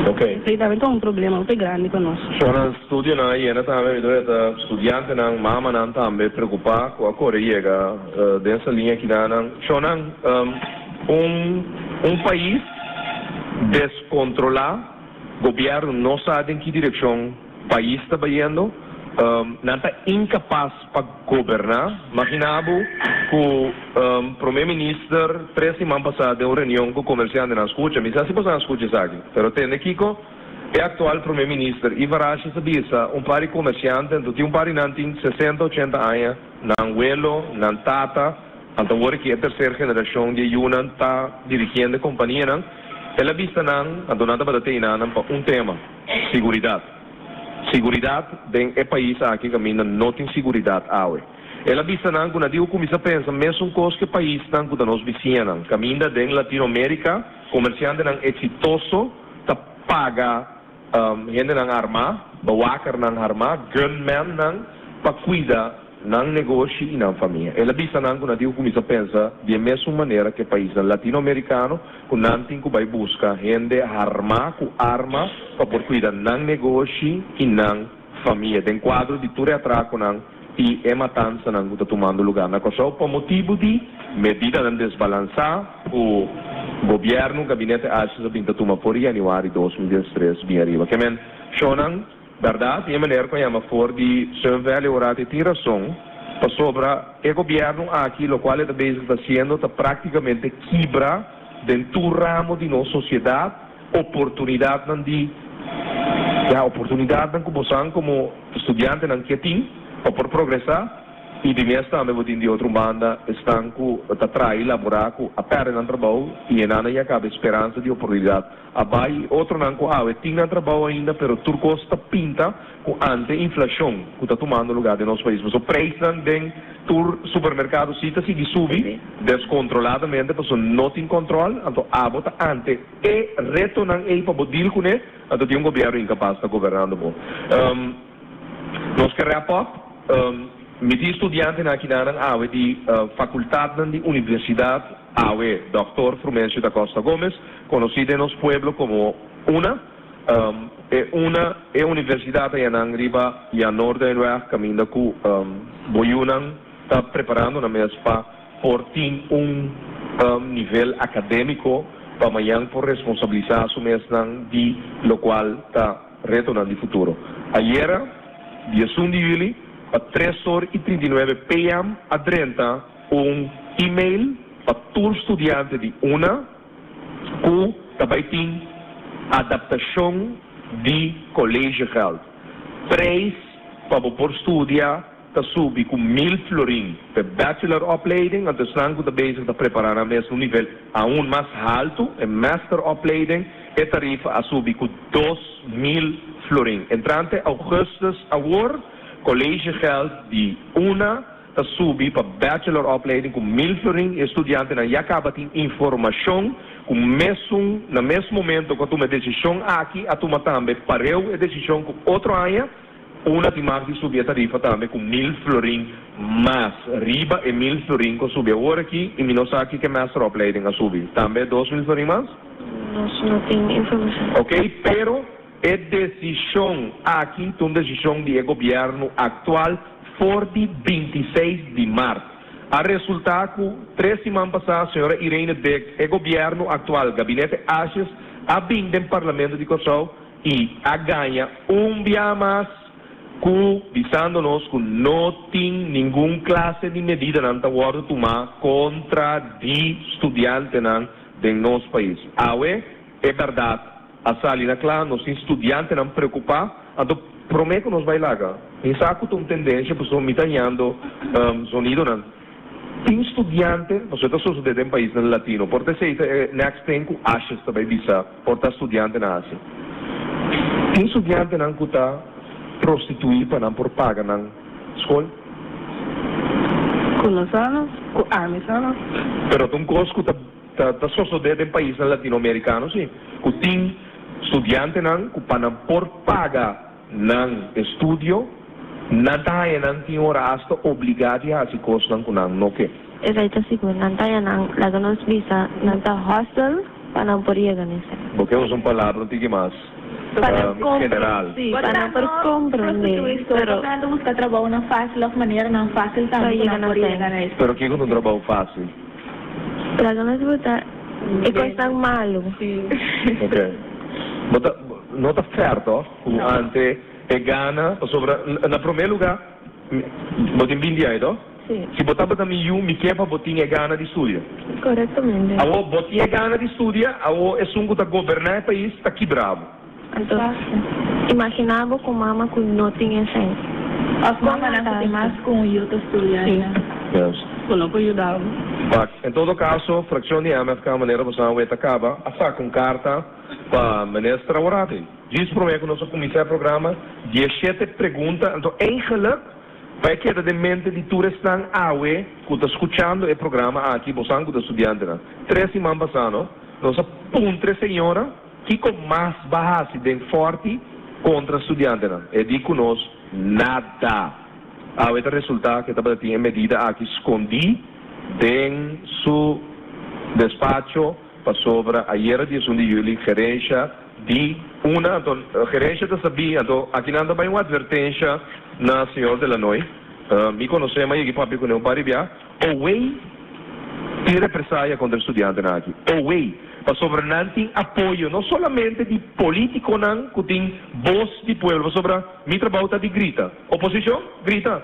Ok. Esei tambe ta un problema hopi grandi pa nos. Shornan studionan a yena tambe, mi ta weta studiantenan, mamanan tambe preocupa cu a core yega den esa liña kidanan. Shornan, un un pais descontrola, gobierno no sa den ki direccion pais ta bayendo, nan ta incapas pa goberna. Magina bo cu Prome Minister tres siman pasa den un reunion cu comerciantenan scucha, mi sa si boso a scucha esaki, pero tende kico e actual Prome Minister Ivar Asjes a bisa un par di comerciante, anto tin un par di nan tin sesenta, ochenta aña, nan welo, nan tata, anto awor aki e tercer generacion di e yunan ta dirigiendo e companianan, el a bisa nan, anto nan tabata teina nan pa un tema, siguridad. Siguridat den e pais aki kaminda no tin siguridat awe. El a bisa nan ku na di ku kuminsá pensa mesun kos ku e paisnan ku ta nos bisiñanan, kaminda den Latinoamerika komersiantenan eksitoso ta paga hendenan armá, bewakernan armá, gunmannan, pa kuida nan negoshi i nan famia. El a bisa nan ku nan tin ku kuminsá pensa di e mesun manera ku e paisnan latinoamerikano, ku nan tin ku bai buska hende harmá ku arma pa por kuida nan negoshi i nan famia den kuadro di tur e atrakonan i e matansanan ku ta tumando lugá na Kòrsou pa motibu di medidanan desbalansá ku gobièrnu, gabinete Asjes a bin ta tuma for di yanüari 2013 bin ariba. Ke men, shownan. Berdad, e meneer cu a yama for di Sun Valley ora te tin rason, pasobra e gobierno aki locual e ta bezig ta haciendo ta practicamente kibra den tur ramo di nos sociedad oportunidadnan di, ya, oportunidadnan cu bosan como studiantenan ke tin pa por progresa. I di mes tambe bo tin di otro banda esnan cu ta traha i labora cu a perde nan trabou i e nan a ya caba e speransa di oportunidad a bai i otronan cu awe tin nan trabou ainda pero tur cos ta pinta cu ante inflacion cu ta tumando lugar den nos pais pasobra prijsnan den tur supermercado si ta sigui subi descontroladamente pasobra no tin control anto abo ta ante e retonan ey pa bo deal cune anto tin un gobierno incapaz ta gobernando bo. Nos ke wrap up. Mi tin studiantenan akinanan awe di facultadnan di universidad awe Dòkter Frumencio da Costa Gomez, conoci den nos pueblo como una. E una e universidad ayanan riba Jan Noorduynweg caminda cu bo yunan ta preparando nan mes pa por tin un nivel academico pa mañan por responsabilisa su mesnan di locual ta Retonan di futuro. Ayera, 11 di juli, pa tres or i 39 PM a drenta un email pa tur studiante di una ku ta bai tin adaptashon di collegegeld. Prijs pa bo por studia ta subi ku mil florin p'e bachelor opleiding, anto esnan ku ta bezig ta prepará nan mes na un nivel aun mas haltu, e master opleiding, e tarifa a subi ku 2000 florin. Entrante augustus awor, collegegeld di una ta subi pa bachelor opleiding ku mil florin. E studiantenan ya kaba tin informashon ku mesun na mes momento ku a tuma e desishon aki, a tuma tambe pareu e desishon ku otro aña, Una tin mag di subi e tarifa tambe ku mil florin mas riba e mil florin ku a subi awor aki i mi no sa kiko e masteropleiding a subi tambe 2000 florin mas? Nos no tin informashon. Ok, pero e desishon aki ta un desishon di e gobièrnu aktual for di 26 di mart. A resultá ku tres siman pasá señora Irene Dick, e gobièrnu aktual, Gabinete Asjes, a bin den Parlamento di Kòrsou i a gaña un bia mas ku bisando nos ku no tin ningun klase di medidanan ta wòrdu tumá kontra di studiantenan den nos pais. Awe e bèrdat a sali na kla, nos tin studiantenan preokupá, anto promé ku nos bai laga, mi sa ku ta un tendensia pasobra mi ta hañando zonidonan, tin studiante, pasobra e ta sosodé den paisnan latino, por ta esei ta e next thing ku Ashes ta bai bisa, por ta studiantenan hasi. Tin studiantenan ku ta prostituí pa nan por paga nan skol. Ku nos sa nos, ku ami sa nos. Pero ta un kos ku ta ta sosodé den paisnan latinoamerikano sí, ku tin studiantenan ku pa nan por paga nan estudio, nan ta haña nan tin ora asta obligá di hasi kosnan ku nan no ke. Esei ta sigur, nan ta haña nan, laga nos bisa, nan ta hustle pa nan por yega na esei. Bo ke usa un palabra un tiki mas Pa nan compre, general. sí, pa nan por comprende, pero. Nan ta buska trabounan fácil òf maneranan fácil Pa tambe ku yega nan na por esei. yega na esei. Pero kiko ta un trabou fácil? Laga nos buta e kosnan malu. Ok. Bo ta, no ta fair toch? Ku ante e gana, pasobra na promé lugá bo tin binti aña toch? Sí. Si bo tabata mi yu, mi ke pa bo tin e gana di studia. Korektamente. Awor bo tin e gana di studia, awor esun ku ta goberná e pais ta kibra bo. Anto, imaginá bo ku mama ku no tin e sèn. Òf mamanan ku tin mas ku un yu ta studia Sí. asina. Yes. Ku no por yuda bo. Wak, en todo kaso, frakshon di MFK manera bo sa awe ta kaba, a saka un karta pa Minister Aworati. Djis promé ku nos a kuminsá e programa, dieshete pregunta, anto eigenlik bai keda den mente di tur esnan awe ku ta skuchando e programa aki, bosan ku ta studiantenan. Tres siman pasá no, nos a puntra e señora. Kiko mas ba hasi den Forti kontra studiantenan? E di ku nos nada. Awe ta resultá ku e tabata tin e medida aki skondí den su despacho pasobra ayera di esun di yuli gerensha di una anto gerensha ta sabí anto akinan ta bai un atvertensha na señor De Lanoy. Mi konosé m'a yegi papia kuné un par di bia. Owei tin represaya kontra e studiantenan aki. Owei, pasobra nan tin apoyo no solamente di politikonan ku tin bos di pueblo, pasobra mi trabou ta di grita. Oposishon, grita.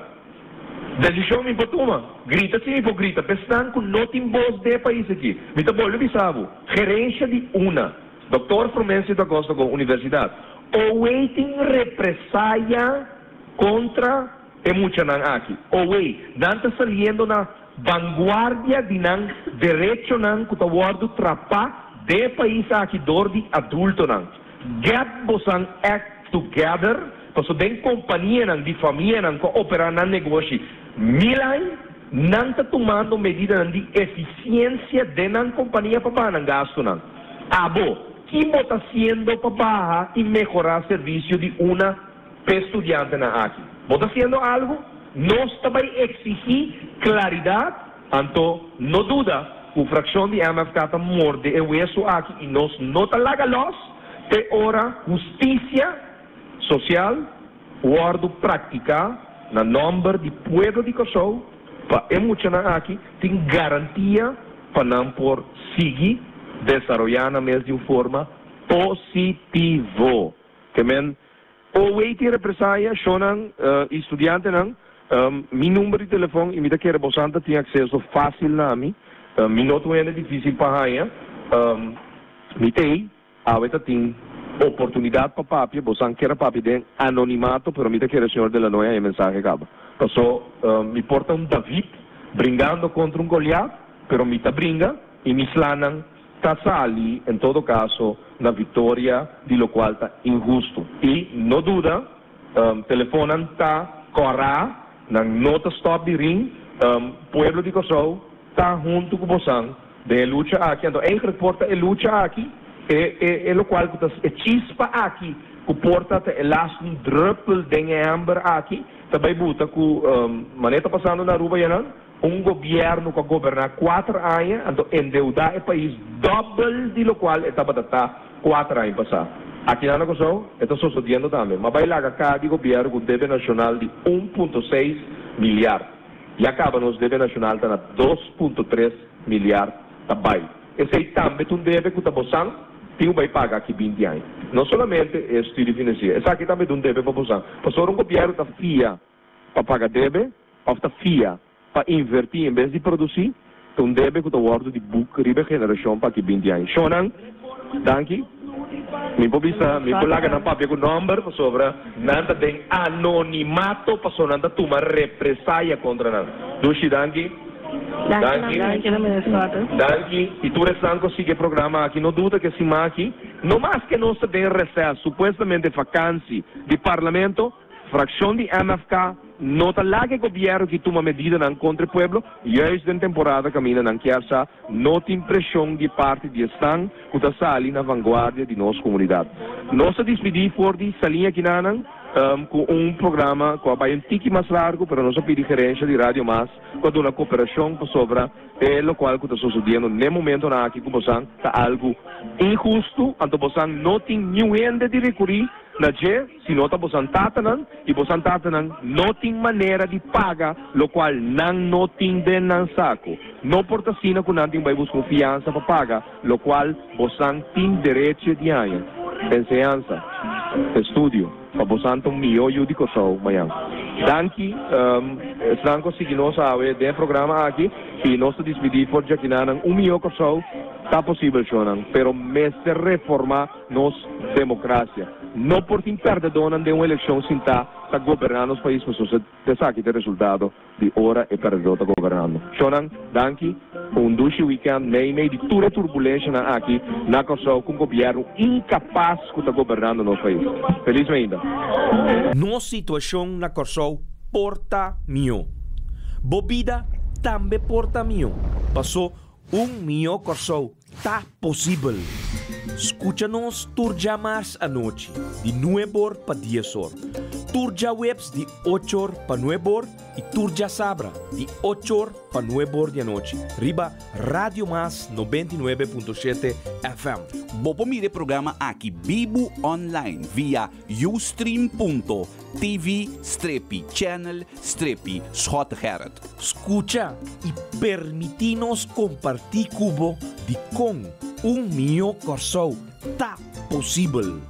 Desishon mi por tuma, grita si mi por grita. P'esnan ku no tin bos den e pais aki, mi ta bolbe bisa bo, gerensha di una, Doktor Frumencio da Costa ku universidat, owei tin represaya kontra. E muchanan aki, owei, nan ta saliendo na vanguardia di nan derechonan ku ta wòrdu trapá den e pais aki dor di adultonan. Get bosan act together, paso den kompanianan di famianan ku a operá nan negoshi mil aña, nan ta tumando medidanan di efisiensia den nan kompania pa baha nan gastunan. Abo, ki bo ta hasiendo pa baha i mehorá servisio di una P'e studiantenan aki, bo ta haciendo algo? Nos ta bay exigi claridad, anto no duda cu fraccion di MFK ta morde e weso aki y nos no ta laga los te ora husticia social wordo practica na nomber di pueblo di Corsou pa e muchanan aki tin garantia pa nan por sigui desaroya nan mes di un forma positivo. Ke men Owei tin represaya, shownan i studiantenan, mi number di telefon i mi ta kere bosan ta tin akseso fásil na mi. Mi no ta un hende difísil pa haña. Mi t'ei, awe ta tin oportunidat pa papia, bosan kier a papia den anonimato, pero mi ta kere señor Delanoy haña e mensahe kaba. Paso mi por ta un David bringando kontra un Goliat, pero mi ta bringa i mi slanan Ta sali en todo caso na victoria di locual ta inhusto. Y no duda, telefonnan ta cora, nan no ta stop di ring. Pueblo di Corsou ta hunto cu bosan den e lucha aki. Anto eigenlijk por ta e lucha aki e e locual cu ta e chispa aki cu por ta ta e laatste un druppel den e ember aki ta bay buta cu manera ta pasando na Aruba yanan. Un gobierno cu a goberna cuater aña anto endeuda e pais dobbel di locual e tabata ta cuater aña pasa. Aki nan na Curaçao e ta sosodiendo tambe. Ma bay laga ca di gobierno cu un debe nacional di un punto seis milyard. Ya kaba nos debe nashonal ta na 2.3 miliard ta bai. Esei tambe ta un debe ku ta bosan tin ku bai paga aki 20 aña. No solamente e studiefinanciering, esaki tambe ta un debe pa bosan. Pasobra un gobièrnu ta fia pa paga debe òf ta fia pa invertí en bes di produsí, ta un debe ku ta wòrdu di buk riba e generashon pa aki 20 aña. Shonnan, danki. Mi por bisa, mi por laga nan papia ku nòmber pasobra nan ta den anonimato pasobra nan ta tuma represaya kontra nan. Dushi, danki. Danki. Danki. I tur esnan ku a sigui e programa aki, no duda ku e siman aki, no maske nos ta den reses, supuestamente vakansi di Parlamento, Fraccion di MFK no ta laga e gobierno ki tuma medidanan contra e pueblo, juist den temporada caminda nan kier sa no tin presion di parti di esnan cu ta sali na vanguardia di nos comunidad. Nos ta dispidi for di Saliña Kinanan cu un programa cu a bay un tiki mas largo pero nos a pidi gerencia di Radio Mas cu a duna cooperacion pasobra e locual cu ta sucediendo n'e momentonan aki cu bosan ta algo inhusto anto bosan no tin niun hende di recuri na dje. Si no ta bosan tatanan, i bosan tatanan no tin manera di paga lokual nan no tin den nan saku. No por ta asina ku nan tin bai buska un fiansa pa paga lokual bosan tin derecho di haña. Enseñansa, estudio, pa bosan ta un mihó yu di Kòrsou mañan. Danki esnan ku a sigui nos awe den e programa aki i nos ta dispidí for djakinanan un mihó Kòrsou ta posibel shonnan, pero mester reformá. Nos democracia. No por tin perdedornan den un eleccion sinta ta goberna nos pais pasobra esaki ta e resultado di ora e perdedor ta gobernando. Shonnan, danki. Un dushi weekend mei mei di tur e turbulencianan aki na Corsou cu un gobierno incapaz cu ta gobernando nos pais. Feliz mainta. Nos situacion na Corsou por ta mihó. Bo bida tambe por ta mihó. Paso un mihó Corsou Ta posibel! Skucha nos tur djamars anochi di nuebor pa diesor, tur djaweps di ochor pa nuebor i tur djasabra di ochor pa nuebor di anochi riba Radio Mas 99.7 FM. Bo por mira e programa aki bibu online via ustream.tv strepi channel strepi Schottegerrit. Skucha i permití nos kompartí ku bo dikon un mihó Kòrsou ta posibel.